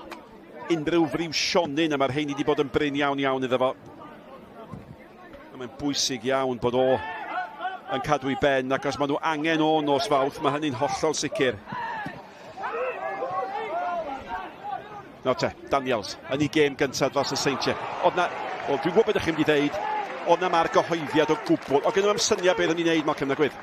unrhyw friw sionyn, a mae'r rheini wedi bod yn brin iawn iawn iddo fo. A mae'n bwysig iawn bod o yn cadw ei ben, ac os maen nhw angen o nos Fawrth, mae hynny'n hollol sicr. Nawr te, Daniels, yn ei gêm gyntaf dros y Seintiau. Oedd na, wel, dwi'n gwybod beth ydych chi'n mynd i ddeud, oedd na ma'r gyhoeddiad o gwbl. Oedd gen nhw am syniad beth o'n i'n neud, Malcolm Nagwydd?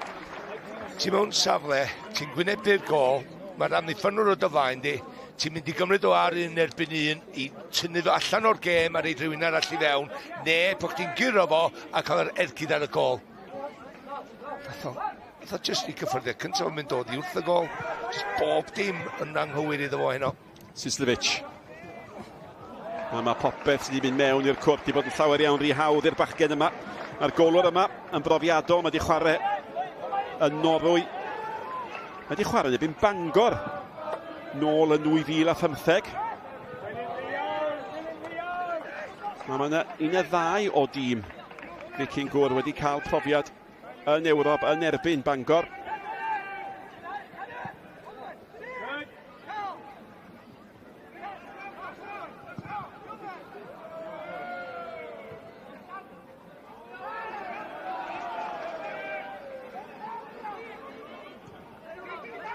Ti mewn safle, ti'n gwynebu'r gôl, mae'r amddiffynwr o dy flaen di, ti'n mynd i gymryd o ar un erbyn un i tynnu fo allan o'r gêm a reid rhywun arall i fewn, neu bod chdi'n guro fo a cael yr ergyd ar y gôl. Nath o jyst i cyffyrddiad cyntaf yn mynd dod i wrth y gôl. Jyst bob dim yn anghywir iddo fo heno. Sislevic. A mae popeth sydd wedi mynd mewn i'r cwrt wedi bod yn llawer iawn rhy hawdd i'r bachgen yma. Mae'r golwr yma yn brofiadol, mae wedi chwarae yn Norwy. Mae wedi chwarae yn erbyn Bangor nôl yn 2015. Mae yna un neu ddau o dîm Viking Gŵyr wedi cael profiad yn Ewrop yn erbyn Bangor.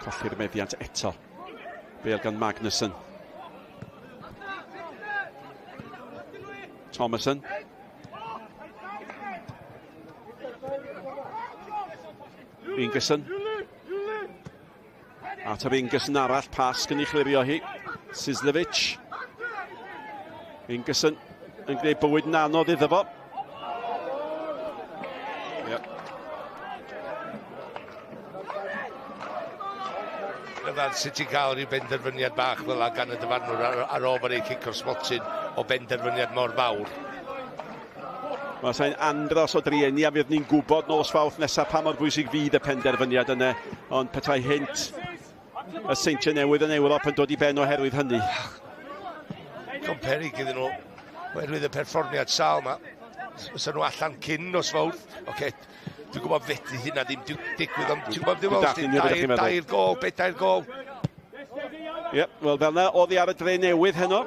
Colli'r meddiant eto. Bale gan Magnusson. Thomason. Ingerson. At yr Ingerson arall, pas yn ei chlirio hi. Sislevic. Ingerson yn gwneud bywyd yn anodd iddo fo. Yep. Rhyfedd sut ti'n cael rhyw benderfyniad bach fel 'a gan y dyfarnwr ar, ar ôl bod ei cic o'r smotyn o benderfyniad mor fawr. Mae sain andros o drueni a fydd ni'n gwybod nos Fawrth nesaf pa mor bwysig fydd y penderfyniad yna, ond petai hynt y Seintiau Newydd yn Ewrop yn dod i ben oherwydd hynny. Digon peryg iddyn nhw, oherwydd y perfformiad sâl yma. Fysa nhw allan cyn nos Fawrth. Oce, dwi'n gwybod fedru hynna ddim digwydd, ond ti'n gwybod ddim oes, dair gol, bedair gol. Ie, yep, wel fel yna, oddi ar y dre newydd heno.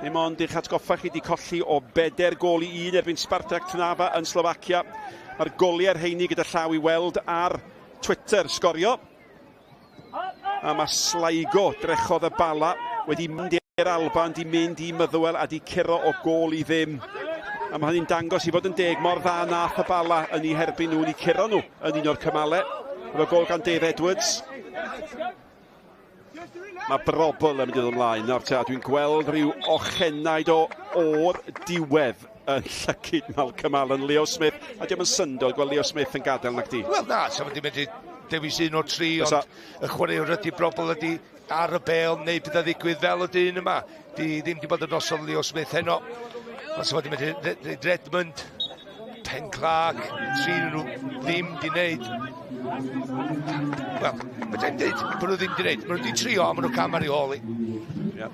Dim ond i'ch atgoffa chi di colli o 4-1 erbyn Spartak Trnava yn Slofacia. Mae'r goliau rheini gyda llaw i weld ar Twitter sgorio. A mae Sligo drechodd y Bala wedi mynd i'r Alban, di mynd i Motherwell a di curo o 0-0. A mae hynny'n dangos i fod yn deg mor dda nath y Bala yn eu herbyn nhw, yn eu curo nhw yn un o'r cymalau. Efo gol gan Dave Edwards. Mae Brobl yn mynd i ddod ymlaen nawr te, a dwi'n gweld rhyw ochenaid o o'r diwedd yn llygid Malcolm Allen, Leo Smith, a diolch yn syndod gweld Leo Smith yn gadael nag di. Wel na, sa wedi medru dewis un o'r tri, ond y chwaraewr ydy Brobl ydy ar y bel neu beth a ddigwydd fel y dyn yma. Di ddim di bod yn noson Leo Smith heno. Ond sa wedi medru Redmond, Pen Clark, tri nhw ddim di wneud. Wel, mae dwi'n dweud bod nhw ddim di wneud. Mae nhw wedi trio, a maen nhw cam ar ei hôl i. Yeah.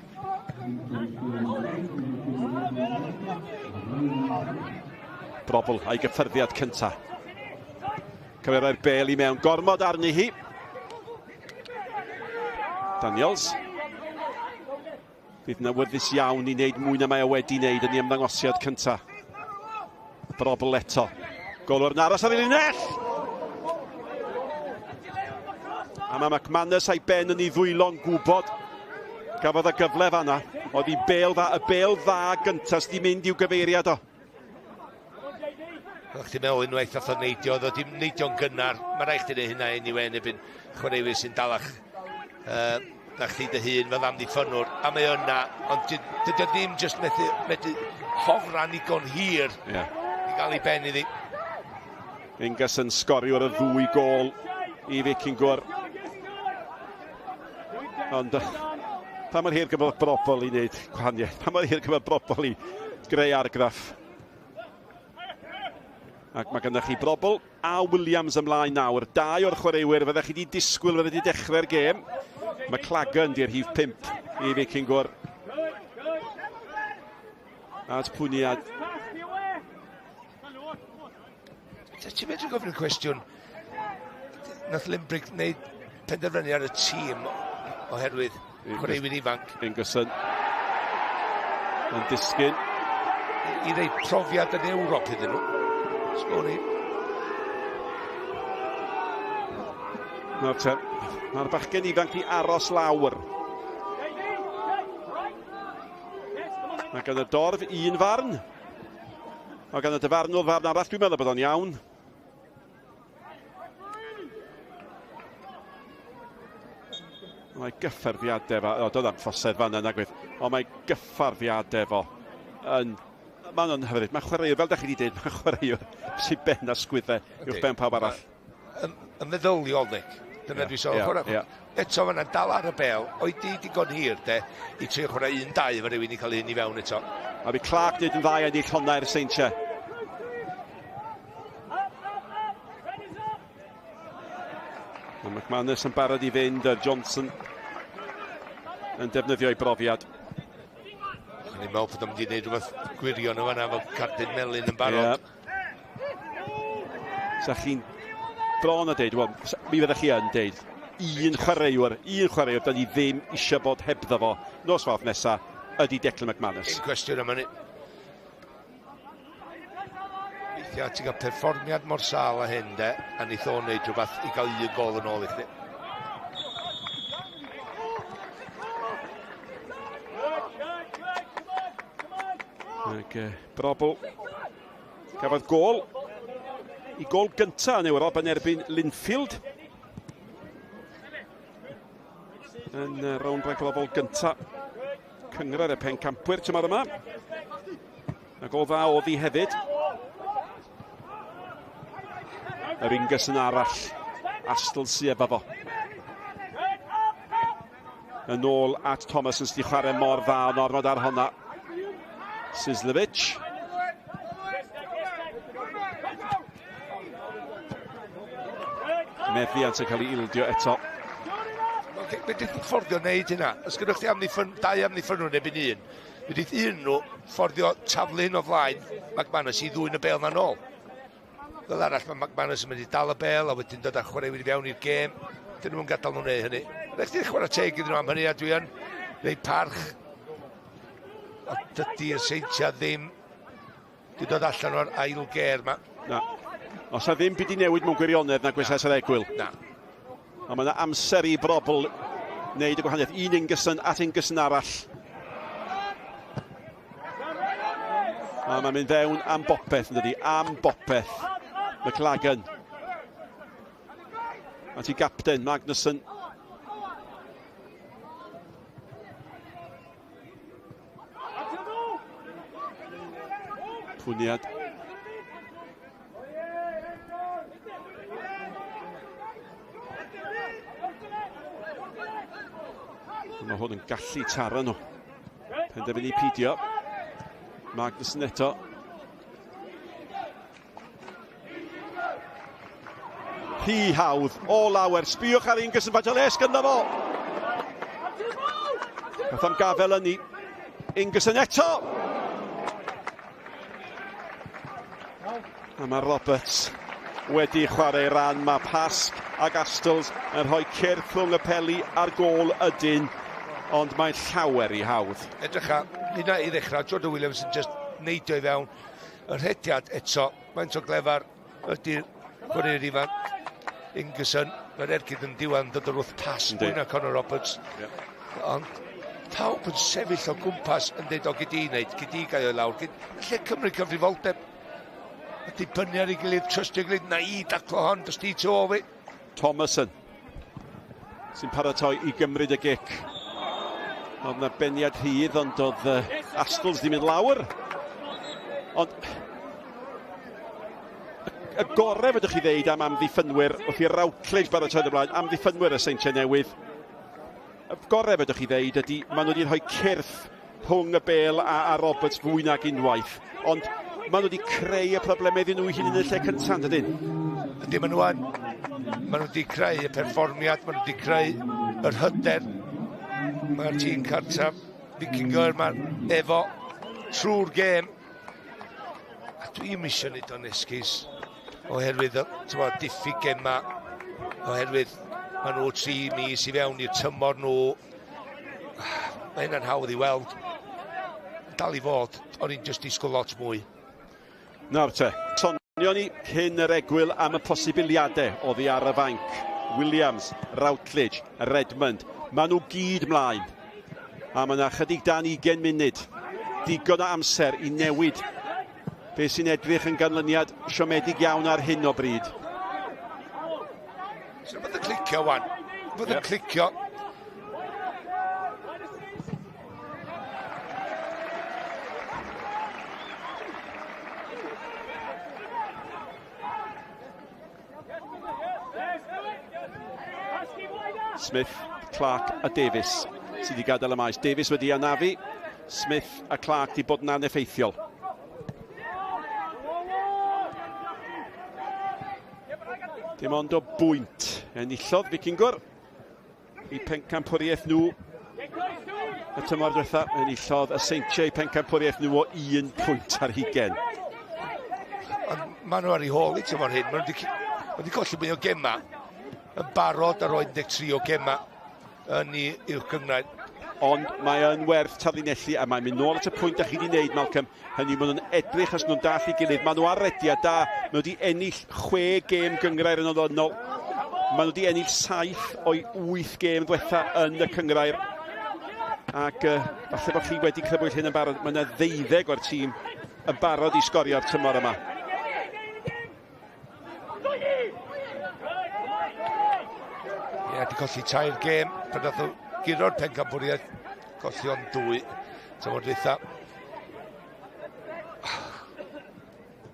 Brobl a'i gyffyrddiad cynta. Cymerai'r bel i mewn gormod arni hi. Daniels. Fydd yn awyddus iawn i wneud mwy na mae o wedi wneud yn ei ymddangosiad cynta. Brobl eto. Golwr yn aros ar ei linell! A mae McManus a'i ben yn ei ddwylo'n gwybod gafodd y gyfle fanna. Oedd hi bel dda, y bel dda gyntaf sydd wedi mynd i'w gyfeiriad o. O'ch ti'n meddwl unwaith nath o neidio, oedd o dim neidio'n gynnar. Mae rhaid chdi neud hynna anyway yn ebyn chwaraewyr sy'n dalach na chdi dy hun fel amddiffynnwr, a mae yna, ond dydy o ddim jyst methu, methu hofran igon hir yeah. i gael ei ben iddi. Ingas yn sgorio ar y ddwy gol i Vikingur. Ond pa mor hir gyda brobl i wneud gwahaniaeth? Pa mor hir gyda brobl i greu argraff? Ac mae gennych chi Brobl a Williams ymlaen nawr. Dau o'r chwaraewyr fyddech chi wedi disgwyl fydde wedi dechrau'r gêm. McLagan di'r rhif 5 i Vikingur. At Pwniad. Ti'n medru gofyn y cwestiwn, nath Limbrick wneud penderfynu ar y tîm oherwydd chwaraewyr ifanc. Ingerson yn disgyn. I rei profiad yn Ewrop iddyn nhw. Sgwn i. Nawr te, mae'r bachgen ifanc i aros lawr. Mae gan y dorf un farn. Mae gan y dyfarnwr farn arall, dwi'n meddwl bod o'n iawn. Mae gyffyrddiadau fo, o, doedd am ffosedd fan yna gwyth, ond mae gyffyrddiadau fo yn... Mae'n nhw'n hyfryd, mae chwaraewr, fel da chi wedi dweud, mae chwaraewr sy'n ben a sgwyddau uwch ben pawb arall. Yn feddyliol, Nick. Dyna yeah, dwi'n sôn. Yeah, yeah. Eto fan'na dal ar y bel, oedi digon hir de, i trio chwarae 1-2 efo rhywun i cael un i fewn eto. A fi Clark wneud yn dda i ennill honna i'r Seintiau. Mae McManus yn barod i fynd, a Johnson yn defnyddio ei brofiad. O'n i'n meddwl bod o'n mynd i wneud rhywbeth gwirion o fan'na efo cardyn melyn yn barod. Yeah. Sa chi'n bron a deud, wel, mi fyddech chi yn deud, un chwaraewr, un chwaraewr, da ni ddim eisiau bod hebddo fo nos Fawrth nesa, ydy Declan McManus. Un cwestiwn am hynny. Weithiau ti'n cael perfformiad mor sâl a hyn, de, a wneith o wneud rhywbeth i gael un gol yn ôl i chdi. Ac Brobl gafodd gôl i gôl gyntaf yn Ewrop yn erbyn Linfield. Yn rownd ragbrofol gyntaf Cynghrair y Pencampwyr tymor yma. A gôl dda oddi hefyd. Yr Ingus yn arall. Astl sy efo fo. Yn ôl at Thomas yn sydd chwarae mor dda yn ormod ar honna. Sislevic. Meddiant yn cael ei ildio eto. Okay, be dwi'n fforddio wneud hynna? Os gynnwch chi amddiffyn, dau amddiffynwr neu byn un, fydd un nhw fforddio taflu hyn o flaen McManus i ddwyn y bel na nôl. Fel arall mae McManus yn mynd i dal y bel a wedyn dod â chwaraewyr i fewn i'r gêm. Dyn nhw'n gadael nhw'n neud hynny. Rhaid chdi chwarae teg iddyn nhw am hynny a dwi yn rhoi parch. A dydy'r Seintiau ddim di dod allan o'r ail ger ma. Na. Os a ddim byd i newid mewn gwirionedd na gwesais yr egwyl. Na. Ond mae yna amser i brobl wneud y gwahaniaeth. Un Ingerson at Ingerson arall. A mae'n mynd fewn am bopeth, yn dydi? Am bopeth. McLagan. At i gapten, Magnusson. Pwniad. Mae hwn yn gallu taro nhw. Penderfynu pidio. Magnusson eto. Rhy hawdd o lawer. Sbiwch ar Ingerson faint o les gyda fo. Gath am gafel ynni. Ingerson eto! A mae Roberts wedi chwarae ran. Mae Pasg ac Astles yn rhoi cyrff rhwng y peli a'r gôl ydyn, ond mae'n llawer i hawdd. Edrych ar hynna i ddechrau, Jordan Williams yn just neidio i fewn. Y rhediad eto, faint o glefar ydy'r chwaraewr ifanc Ingerson. Mae'r ergyd yn diwedd yn dod o'r wrth pas mwy na Conor Roberts. Yep. Ond pawb yn sefyll o gwmpas yn dweud, o, gyd i wneud, gyd i gael o'i lawr. Gyd... Lle cymryd cyfrifoldeb. A dibynnu ar ei gilydd, trystio ei gilydd, na i daclo hon, dys di tu ôl fi. Thomason sy'n paratoi i gymryd y gic. Oedd na beniad rhydd, ond oedd Astles di mynd lawr. Ond y gorau fedrwch chi ddeud am amddiffynwyr, wrth i Routledge baratoi yn y blaen, amddiffynwyr y Seintiau Newydd, y gorau fedrwch chi ddeud ydy, maen nhw wedi rhoi cyrff rhwng y bel a, a Roberts fwy nag unwaith. Ond maen nhw wedi creu y problemau iddyn nhw hun yn y lle cyntaf, dydyn? Ydy, maen nhw yn. Maen nhw wedi creu y perfformiad, maen nhw wedi creu yr hyder. Mae'r tîm cartref, Vikingur, mae efo trwy'r gêm. A dwi'n eisiau wneud o'n esgus oherwydd tymod, diffyg gema, oherwydd maen nhw 3 mis i fewn i'r tymor nhw. Mae hynna'n hawdd i weld. Dal i fod, o'n i'n just disgwyl lot mwy. Nawr te, sonio ni cyn yr egwyl am y posibiliadau oddi ar y fainc. Williams, Routledge, Redmond, maen nhw gyd mlaen. A mae yna chydig dan 20 munud. Digon o amser i newid beth sy'n edrych yn ganlyniad siomedig iawn ar hyn o bryd. So bydd yn clicio wan. Bydd yn clicio. Smith, Clark a Davies sydd wedi gadael y maes. Davies wedi anafu, Smith a Clark wedi bod yn aneffeithiol. Dim ond o bwynt enillodd Vikingur i pencampwriaeth nhw y tymor diwetha. Enillodd y Seintiau pencampwriaeth nhw o 1 pwynt ar hugen. Ond maen nhw ar ei hôl i tymor hyn. Maen nhw wedi colli mwy o gema yn barod ar oed 13 o gema yn ei uwch gynghrair. Ond mae yn werth tanlinellu a mae'n mynd nôl at y pwynt da chi wedi wneud, Malcolm. Hynny, maen nhw'n edrych os nhw'n dall i gilydd. Maen nhw ar rediad da. Maen nhw wedi ennill 6 gêm gynghrair yn olynol. Maen nhw wedi ennill 7 o'i 8 gêm ddiwetha yn y cynghrair. Ac uh, falle bod chi wedi crybwyll hyn yn barod, mae yna ddeuddeg o'r tîm yn barod i sgorio'r tymor yma. Ie, yeah, di colli tair gêm, pan nath nhw guro'r pencampwriaeth, colli ond dwy tymor dwytha.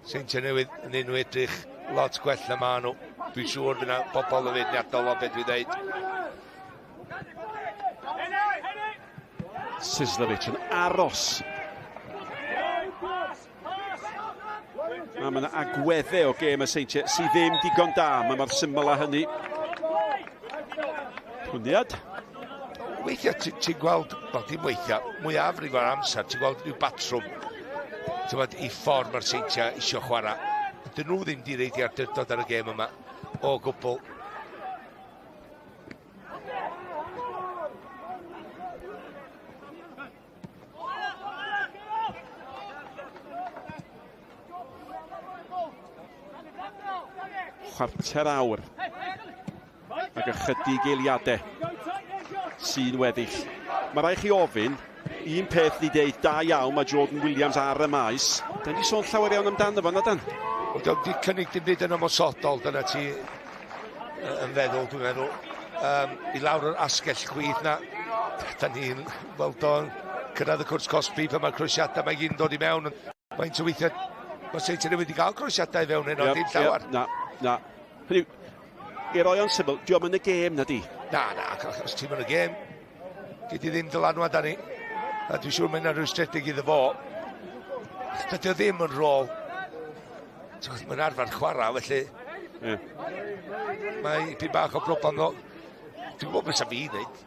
Seintiau Newydd yn un edrych lot gwell na maen nhw. Dwi'n siŵr fydd yna bobl yn feirniadol o beth dwi'n dweud. Sislovic yn aros. A mae yna agweddau o gêm y Seintiau sydd ddim digon da. Mae mor syml â hynny. Pwniad. Weithiau ti'n ti gweld, wel dim weithiau, mwyafrif o'r amser, ti'n gweld rhyw batrwm ti'n gweld, i ffordd mae'r Seintiau eisiau chwarae. Dyn nhw ddim di reidio awdurdod ar y gêm yma o gwbl. Chwarter awr ac ychydig eiliadau sy'n weddill. Mae rhaid chi ofyn, un peth ni deud da iawn, mae Jordan Williams ar y maes. Da ni sôn llawer iawn amdano fo, na dan? Wel, diolch di cynnig dim byd yn ymosodol, dyna ti yn feddwl, dwi'n meddwl. Um, I lawr yr asgell chwith na, da ni'n weld o'n cyrraedd y cwrs cosbi pan mae'r croesiadau mae gyd yn dod i mewn. Faint o weithiau mae Seintiau wedi cael croesiadau i fewn heno, yep, dim llawer. Yep, na, na. Hynny, i roi o'n syml, diolch yn y gêm na di. Na, na, os ti'n yn y gêm, gyd i ddim dylanwad arni. A dwi'n siŵr mae'n rhwystredig iddo fo. Dydy o ddim yn rôl. Mae'n arfer chwarae, felly... Yeah. Mae dipyn bach o broblem ddo. Dwi'n gwybod beth sa fi wneud.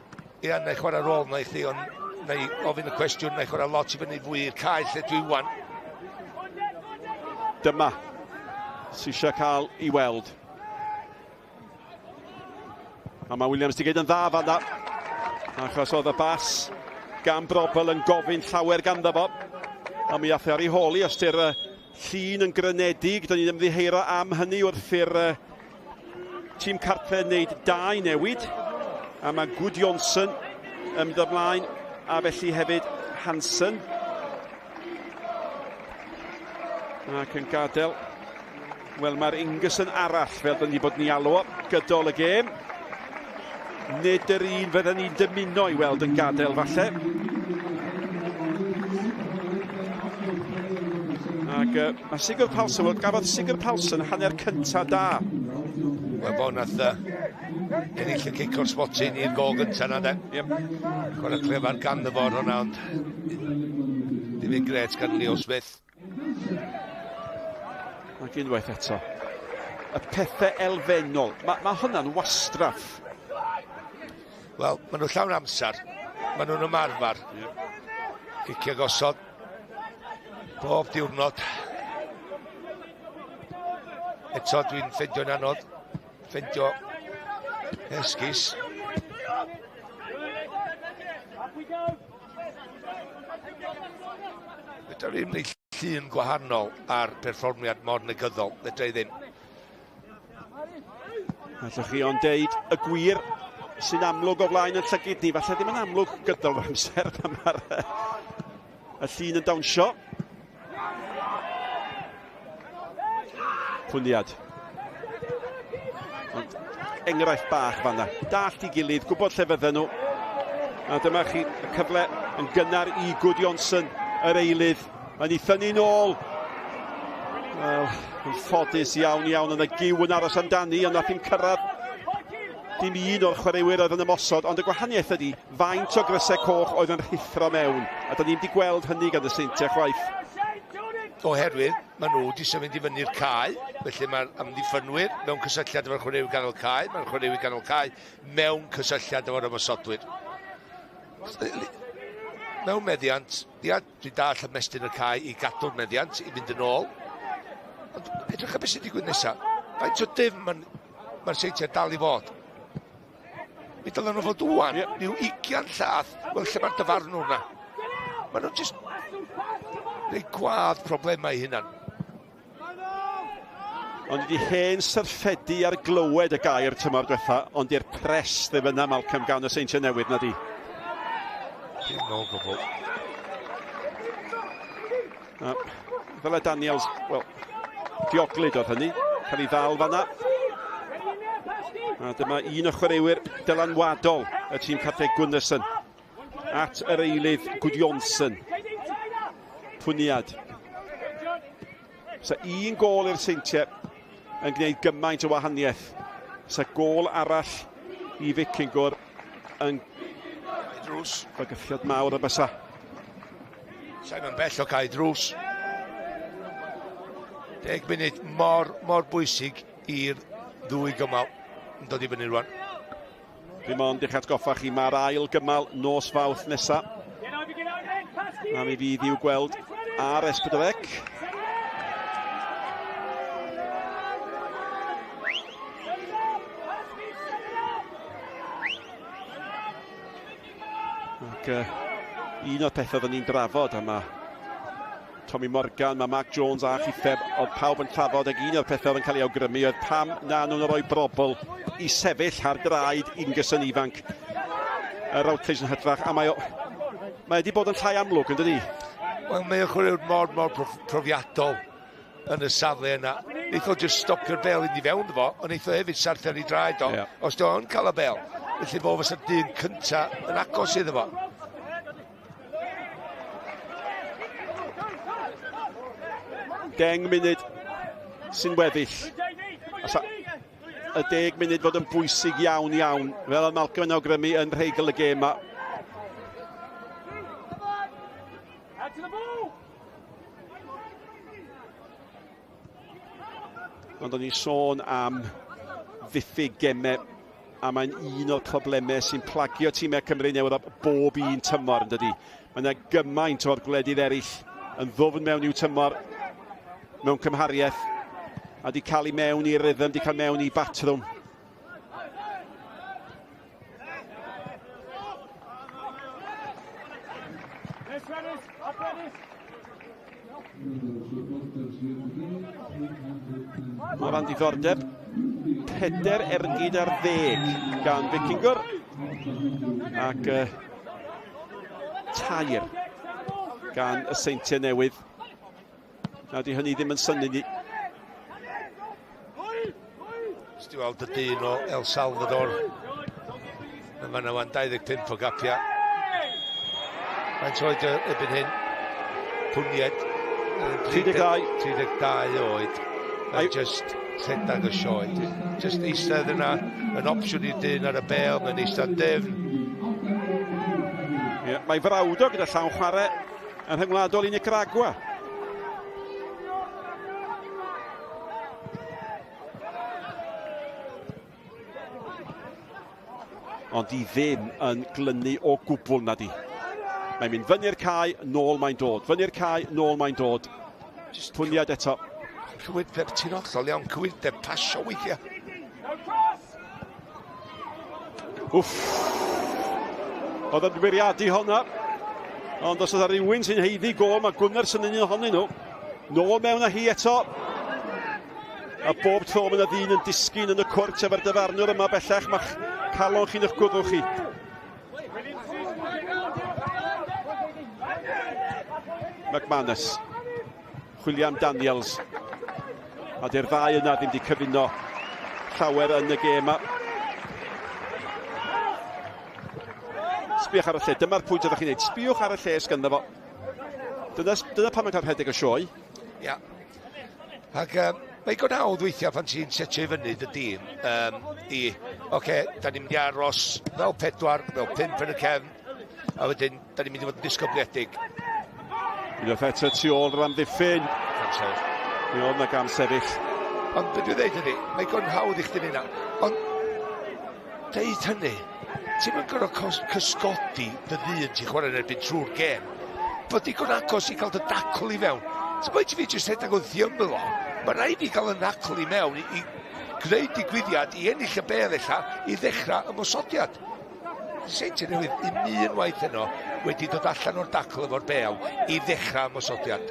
Ia, na i chwarae rôl na i chdi, ond na i ofyn y cwestiwn, na i chwarae lot i fyny fwy i'r cae lle dwi wan. Dyma sy'n eisiau cael i weld. A mae Williams wedi gwneud yn dda fanna. Achos oedd y bas gan Brobel yn gofyn llawer ganddo fo. A mi ath e ar ei holi os di'r llun yn grynedig. Dyna ni'n ymddiheuro am hynny wrth i'r tîm cartre wneud dau newid. A mae Good Johnson yn mynd ymlaen, a felly hefyd Hansen. Ac yn gadael. Wel, mae'r Ingerson arall, fel dyn ni bod ni alw o, gydol y gêm. Nid yr un fydden ni'n dymuno i weld yn gadael, falle. Ac uh, mae Sigurd Palsson, wel, gafodd Sigurd Palsson hanner cynta da. Wel, bo nath uh, ennill y cic o'r smotyn i'r gol gynta na, de. Yep. Chwarae clefar gan y fod hwnna, ond ddim yn gret gan Leo Smith. Ac unwaith eto, y pethau elfennol. Mae ma hwnna'n wastraff. Wel, maen nhw llawn amser. Maen nhw'n ymarfer. Yep. Cicio gosod. Bob diwrnod. Eto dwi'n ffeindio'n anodd. Ffeindio esgus. Fedra i ddim wneud llun gwahanol ar perfformiad mor negyddol, fedra i ddim. Allwch chi ond deud y gwir sy'n amlwg o flaen y llygid ni. Falle ddim yn amlwg gydol yr amser pan mae'r y llun yn dawnsio. Pwniad. Ond enghraifft bach fanna. Dallt i gilydd, gwybod lle fydden nhw. A dyma chi y cyfle yn gynnar i Good Johnson, yr eilydd. Mae'n ei thynnu nôl. Wel, yn ffodus iawn iawn yn y giw yn aros amdani, ond nath i'n cyrraedd dim un o'r chwaraewyr oedd yn ymosod, ond y gwahaniaeth ydy faint o grysau coch oedd yn rhuthro mewn, a da ni'n di gweld hynny gan y Seintiau chwaith. Oherwydd maen nhw wedi symud i fyny'r cae, felly mae'r amddiffynwyr mewn cysylltiad efo'r chwaraewyr ganol cae, mae'r chwaraewyr ganol cae mewn cysylltiad efo'r ymosodwyr. Mewn meddiant, ia, dwi'n dall ymestyn y cae i gadw'r meddiant, i fynd yn ôl. Ond edrych ar beth sy'n digwydd nesaf. Faint o dim mae'r ma Seintiau dal i fod. Mi dylen nhw fod wwan, yep. Rhyw ugian llath, wel lle mae'r dyfarnwr na. Maen nhw'n just neu gwadd problemau hunan. Ond wedi hen syrffedu ar glywed y gair tymor diwetha, ond i'r pres ddim yna Malcolm gan y Seintiau Newydd na di. Dim o gwbl. Fel y Daniels, wel, dioglyd oedd hynny, cael ei ddal fanna. A dyma un o chwaraewyr dylanwadol y tîm cartre Gunnarsson at yr eilydd Gudjonsson. Pwniad. Sa un gôl i'r Seintiau yn gwneud gymaint o wahaniaeth. Sa gôl arall i Vikingur yn drws. Bygythiad mawr y bysa. Simon bell o cael drws. 10 munud mor, mor bwysig i'r ddwy gymal yn dod i fyny rwan. Dim ond i'ch atgoffa chi, mae'r ail gymal nos Fawrth nesa. A mi fydd i'w gweld ar S4C. Ac un o'r pethau oedden ni'n drafod yma, Tommy Morgan, mae Mark Jones a Chitheb, oedd pawb yn trafod ac un o'r pethau oedd yn cael ei awgrymu oedd pam na nhw'n rhoi brobl i sefyll ar draed Ingerson ifanc yr Outlaws yn hytrach, a mae o, mae wedi bod yn llai amlwg, yn dydi? Wel, mae o'n chwaraewr mor, mor profiadol yn y safle yna. Neith o just stopio'r bel i fewn fo, ond neith o hefyd sarthio ar ei draed o, yeah. Os di o'n cael y bel. Felly fo fysa'r dyn cynta yn agos iddo fo. Deng munud sy'n weddill. Asa y 10 munud fod yn bwysig iawn iawn, fel oedd Malcolm yn awgrymu yn rheigl y gêm yma. Ond o'n i'n sôn am ddiffyg gemau, a mae'n un o'r problemau sy'n plagio tîmau Cymru yn Ewrop bob un tymor, yn dydi? Mae yna gymaint o'r gwledydd eraill yn ddwfn mewn i'w tymor mewn cymhariaeth, a di cael ei mewn i rhythm, di cael mewn i batrwm. O ran diddordeb, 4 ergyd ar 10 gan Vikingur ac 3 gan y Seintiau Newydd. Na, di hynny ddim yn synnu ni. Sti weld y dyn o El Salvador. Yn fanna wan 25 o gapiau. Mae'n oed erbyn hyn? Pwnied. 32. 32 oed. Mae'n just rhedeg y sioe. Just eistedd yna yn opsiwn i'r dyn ar y bel, mae'n eistedd dyfn. Yeah, mae frawd o gyda llawn chwarae yn rhyngwladol i Nicaragua. Ond di ddim yn glynu o gwbl na di. Mae'n mynd fyny'r cae, nôl mae'n dod. Fyny'r cae, nôl mae'n dod. Just pwniad eto. Cywirdeb, ti'n hollol iawn, cywirdeb pasio weithiau. Wff. Oedd yn bwriadu honna. Ond os oedd rhywun sy'n haeddu gôl, mae Gunnarsson yn un ohonyn nhw. Nôl mewn â hi eto. A bob tro mae yna ddyn yn disgyn yn y cwrt efo'r dyfarnwr yma bellach, mae'ch calon chi'n eich gwddw chi. McManus, William Daniels. A di'r ddau yna ddim wedi cyfuno llawer yn y gêm yma. Sbiwch ar y lle, dyma'r pwynt ydych chi'n neud. Sbiwch ar y lle sgynno fo. Dyna pan mae'n cael rhedeg y sioe. Ia. Ac mae'n go hawdd weithiau pan ti'n setio i fyny dy dîm i, oce, da ni'n mynd i aros fel 4, fel 5 yn y cefn, a wedyn da ni'n mynd i fod yn disgybledig. Unwaith eto tu ôl yr amddiffyn. Mi oedd yna gam sefyll. Ond be dwi'n dweud ydy, mae'n go hawdd i chdi hynna. Ond deud hynny, ti'n mynd gorfod cysgodi dy ddyn ti'n chwarae yn erbyn trwy'r gêm. Bod digon agos i gael dy dacl i fewn. Ti'n bod i fi jyst rhedeg wrth i ymyl o. Mae rhaid i gael y nacl i mewn i greu digwyddiad, i ennill y bel ella, i ddechrau ymosodiad. Seintiau Newydd un waith yno wedi dod allan o'r dacl efo'r bel i ddechrau ymosodiad.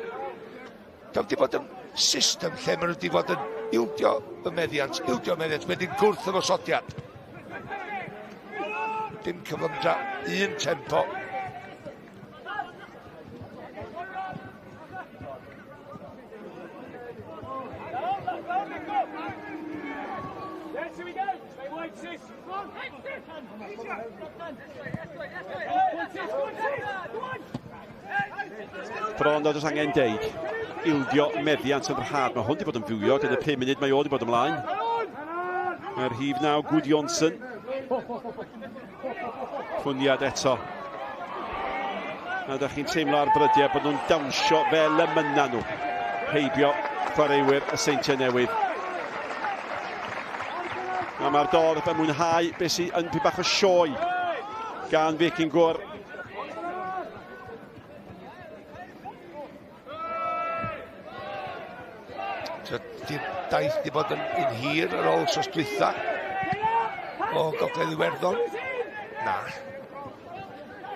Dyma wedi bod yn system lle maen nhw wedi bod yn ildio y meddiant, wedyn gwrth ymosodiad. Dim cyflymdra, un tempo. Bron nad oes angen deud. Ildio meddiant yn rhad. Mae hwn wedi bod yn fywiog yn y 5 munud mae o wedi bod ymlaen. Mae'r rhif 9, Gudjonsson. Cwniad eto. Na, ydych chi'n teimlo ar brydiau bod nhw'n dawnsio fel y mynna nhw. Heibio chwaraewyr y Seintiau Newydd. A mae'r dorf yn mwynhau beth sy'n yn bach o sioe gan Vikingur. So, di'r daith di bod yn, un hir ar ôl wsos dwytha o Gogledd Iwerddon. Na.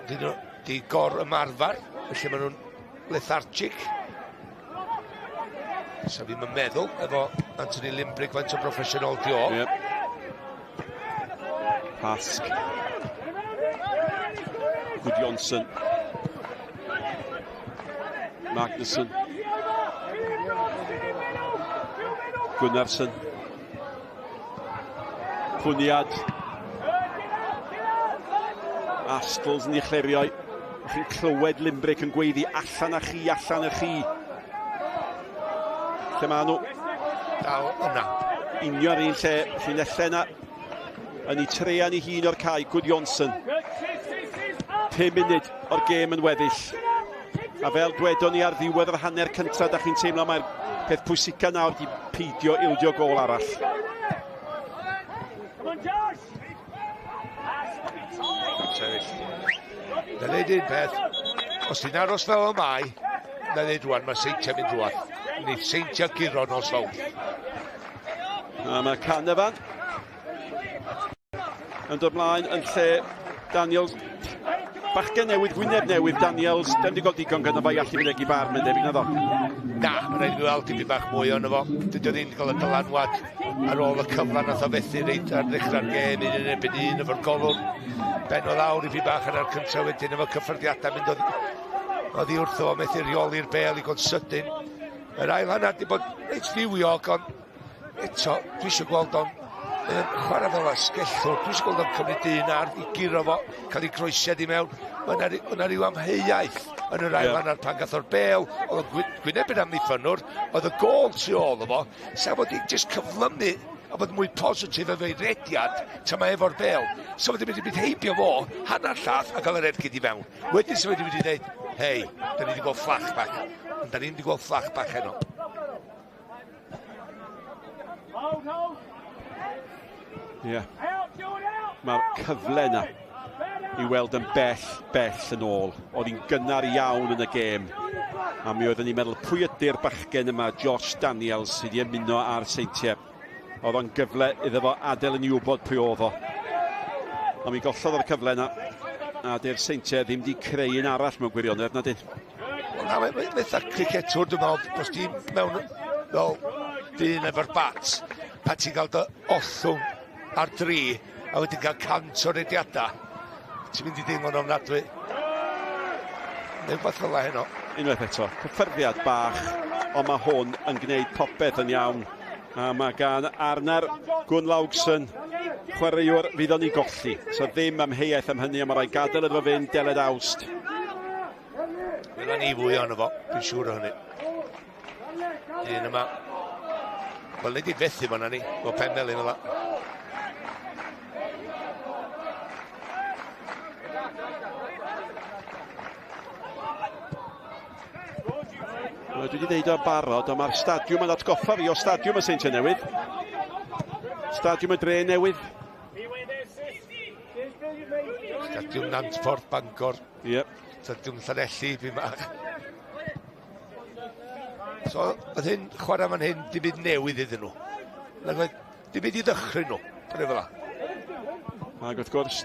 Di, nhw, di gor ymarfer, felly maen nhw'n lethargic. So fi'n meddwl efo Anthony Limbrick faint o broffesiynol di o. Yep. Pasg. Gudjonsson. Magnusson. Gunnarsson. Cwniad. Astles yn ei chlirio. Chi'n clywed Limbrick yn gweiddi allan â chi, allan â chi. Lle maen nhw? Dal yna. Union un lle, llinellau yna. Yn ei treian ei hun o'r cae, Gudjonsson. 5 munud o'r gêm yn weddill. A fel dwedon ni ar ddiwedd yr hanner cyntaf, da chi'n teimlo mae'r peth pwysica nawr di peidio ildio gôl arall. Sefyll. Na ddeud un peth, os ti'n aros fel y mae, na ddeud rwan, mae Seintiau mynd rwan. Wneud Seintiau guro nos Fawrth. A mae Canavan yn dod mlaen yn lle Daniels. Bachgen newydd, gwyneb newydd, Daniels. Dem di gweld digon gyda fo i allu fynegi barn, mae'n debyg na ddo. Na, mae'n rhaid i fi weld dipyn bach mwy ono fo. Dydy o ddim wedi cael y dylanwad ar ôl y cyfle nath o fethu reit ar ddechrau'r gêm, un yn erbyn un efo'r golwr. Ben o lawr i fi bach ar cyntaf wedyn efo cyffyrddiadau mynd oddi wrtho fo, methu rheoli'r bêl i god sydyn. Yr ail hanner di bod reit fywiog, ond eto, dwi eisiau gweld o'n chwarae fel asgellwr, dwi eisiau gweld o'n cymryd un ar i guro fo, cael ei groesiad i mewn. Mae yna rhyw amheuaeth yn yr ail hanner pan gath o'r bêl, oedd o'n gwynebu'r amddiffynnwr, oedd y gôl tu ôl o fo, sa fod i jyst cyflymu a bod mwy positif efo'i rediad tra mae efo'r bêl. Sa fod i'n mynd i mynd heibio fo, hanner llath a gael yr ergyd i fewn. Wedyn sa fod i'n mynd i dweud, hei, da ni wedi gweld fflach bach. Ond da ni wedi gweld fflach bach heno. Ie. Yeah. Mae'r cyfle yna i weld yn bell, bell yn ôl. Oedd hi'n gynnar iawn yn y gêm. A mi oeddwn ni'n meddwl pwy ydy'r bachgen yma, Josh Daniels, sydd wedi ymuno â'r Seintiau. Oedd o'n gyfle iddo fo adael i ni wybod pwy oedd o. Ond mi gollodd o'r cyfle yna. A dy'r Seintiau ddim wedi creu un arall mewn gwirionedd, na dyn. Wel na, mae'n fatha cricetwr, dwi'n meddwl, os ti mewn fel dyn efo'r bat, a ti'n cael dy ollwng ar 3, a wedyn cael 100 o rediadau, ti'n mynd i deimlo'n ofnadwy. Neu rhywbeth fel 'na heno. Unwaith eto, cyffyrddiad bach, ond mae hwn yn gwneud popeth yn iawn. A mae gan Arnar Gunnlaugsson, chwaraewr fydd o'n ei golli. So ddim amheuaeth am hynny, ond mae rhaid gadael iddo fo fynd deled Awst. Wela ni fwy ohono fo, dwi'n siŵr o hynny. Un yma. Wel, nid i fethu fan ni, o pen melyn fel 'a. Wel, dwi wedi dweud o'r barod, ond mae'r stadiwm yn atgoffa fi o stadiwm y Seintiau Newydd. Stadiwm y Dre Newydd. Stadiwm Nantffordd, Bangor. Ie. Yep. Stadiwm Llanelli, fi mach. So, oedd hyn, chwarae fan hyn, dim byd newydd iddyn nhw. Nag oedd, dim byd i ddychryn nhw, dyna fel 'a. Ac wrth gwrs,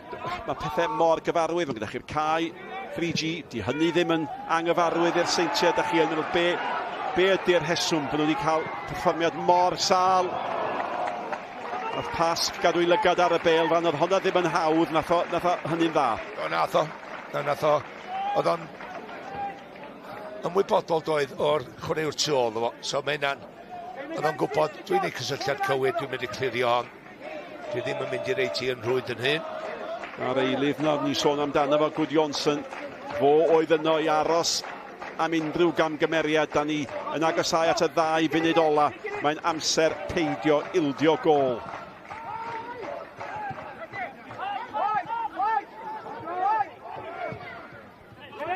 mae pethau mor gyfarwydd, mae gyda chi'r cae 3G, di hynny ddim yn anghyfarwydd i'r Seintiau, da chi yn meddwl be ydy'r rheswm bod nhw wedi cael perfformiad mor sâl. Nath Pasg gadw ei lygad ar y bêl fan, oedd hwnna ddim yn hawdd, nath o hynny'n dda. O, nath o, nath o, oedd o'n ymwybodol doedd o'r chwaraewr tu ôl iddo fo, so mae hynna'n, oedd o'n gwybod, dwi'n neud cysylltiad cywir, dwi'n mynd i clirio hon, dwi ddim yn mynd i reit i yn rhwyd yn hyn. A'r eilydd na, ni'n sôn amdano fo, Gudjonsson, fo oedd yno i aros am unrhyw gamgymeriad. Da ni yn agosáu at y 2 funud ola. Mae'n amser peidio ildio gôl.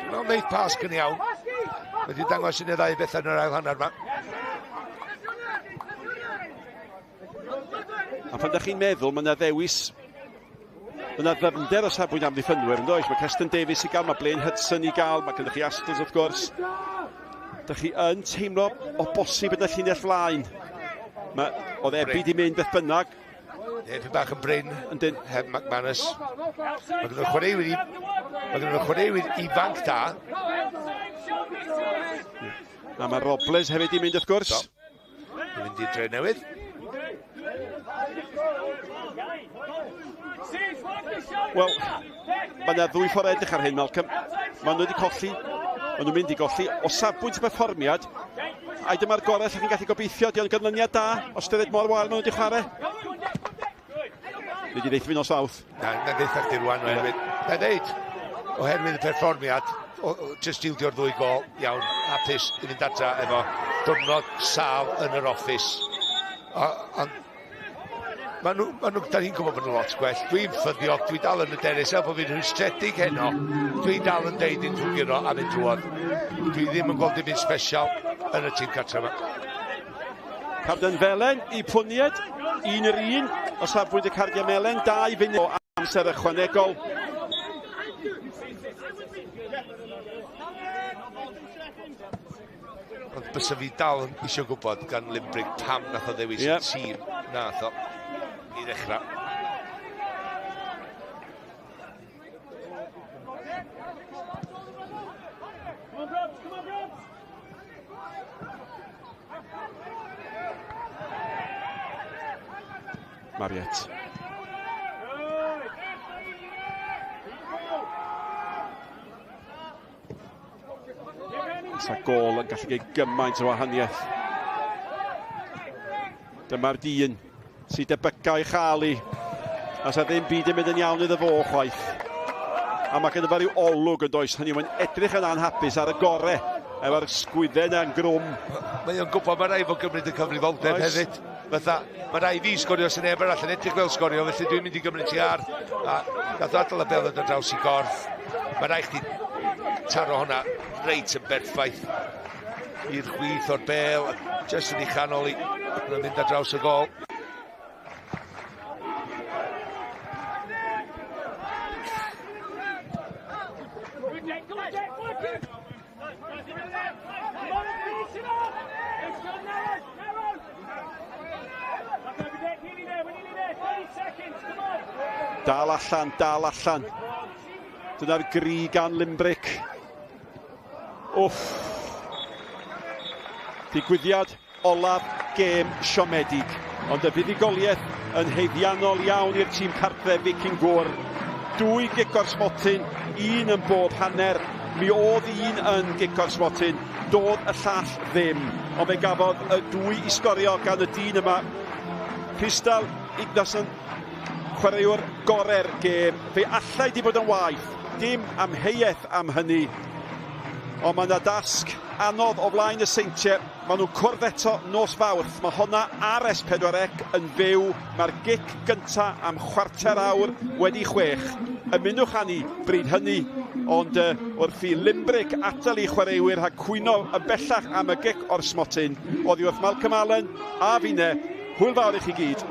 Mae'n wneud Pasg yn iawn. Wedi dangos un neu ddau bethau yn yr ail hanner yma. A pan da chi'n meddwl, mae yna ddewis, mae yna ddyfnder o safbwynt amddiffynwyr, yn does? Mae Keston Davies i gael, mae Blaine Hudson i gael, mae gennych chi Astles wrth gwrs. Da chi yn teimlo o bosib yn y llinell flaen. Mae, oedd Ebi di mynd beth bynnag. Ebi bach yn brin, yndyn, heb McManus. Mae gen nhw chwaraewyr, mae gen nhw chwaraewyr ifanc da. A mae Robles hefyd i mynd wrth gwrs. Do. Yn mynd i'r dre newydd. Wel, mae yna ddwy ffordd edrych ar hyn, Malcolm. Maen nhw wedi colli, maen nhw'n mynd i golli. O safbwynt y perfformiad, ai dyma'r gorau lle chi'n gallu gobeithio, di o'n ganlyniad da, o ystyried mor wael maen nhw wedi chwarae. Nid i ddeithio fi nos Fawrth. Na, na ddeitha chdi rwan, oherwydd. Na ddeud, oherwydd y perfformiad, jyst ildio'r ddwy gol, iawn, hapus i fynd adra efo diwrnod sâl yn yr office. Ond ma nhw, ma nhw, da ni'n gwybod bod nhw lot gwell. Dwi'n ffyddiog, dwi dal yn hyderus, er bod fi'n rhwystredig heno, dwi'n dal yn deud un nhw'n guro a mynd drwodd. Dwi ddim yn gweld dim byd special yn y tîm cartre yma. Carden felen i Pwnied, 1-1 o safbwynt y cardiau melen, 2 funud o amser ychwanegol. Ond bysa fi dal yn eisiau gwybod gan Limbrick pam nath o ddewis y tîm nath o i ddechrau. Mariette. Sa gôl yn gallu gwneud gymaint o wahaniaeth. Dyma'r dyn sydd debyca i chael i. A sa ddim byd yn mynd yn iawn iddo fo chwaith. A mae gynno fo ryw olwg yn does, hynny mae'n edrych yn anhapus ar y gore efo'r sgwydden a'n grwm. Mae o'n gwybod mae rhaid fo gymryd y cyfrifoldeb hefyd. Fatha, mae rhaid fi sgorio sy'n neb arall yn edrych fel sgorio, felly dwi'n mynd i gymryd ti ar. A nath o adael y bel yn dod draws i gorff. Mae rhaid chdi taro hwnna reit yn berffaith i'r chwith o'r bel, jyst yn ei chanol i, yn mynd ar draws y gol. Dal allan, dal allan. Dyna'r gri gan Limbrick. Wff. Digwyddiad olaf gêm siomedig. Ond y fuddugoliaeth yn haeddiannol iawn i'r tîm cartref Viking Gwr. 2 gic o'r smotyn, 1 yn bob hanner. Mi oedd 1 yn gic o'r smotyn, doedd y llall ddim. Ond fe gafodd y 2 i sgorio gan y dyn yma. Crystal Ignason, chwaraewr gore'r gêm. Fe allai di bod yn waeth, dim amheuaeth am hynny. Ond mae yna dasg anodd o flaen y Seintiau. Maen nhw'n cwrdd eto nos Fawrth. Mae honna ar S4C yn fyw. Mae'r gic gynta am 6:15. Ymunwch â ni bryd hynny. Ond wrth i Limbrick atal i chwaraewyr rhag cwyno yn bellach am y gic o'r smotyn, oddi wrth Malcolm Allen a finne. Hwyl fawr i chi gyd.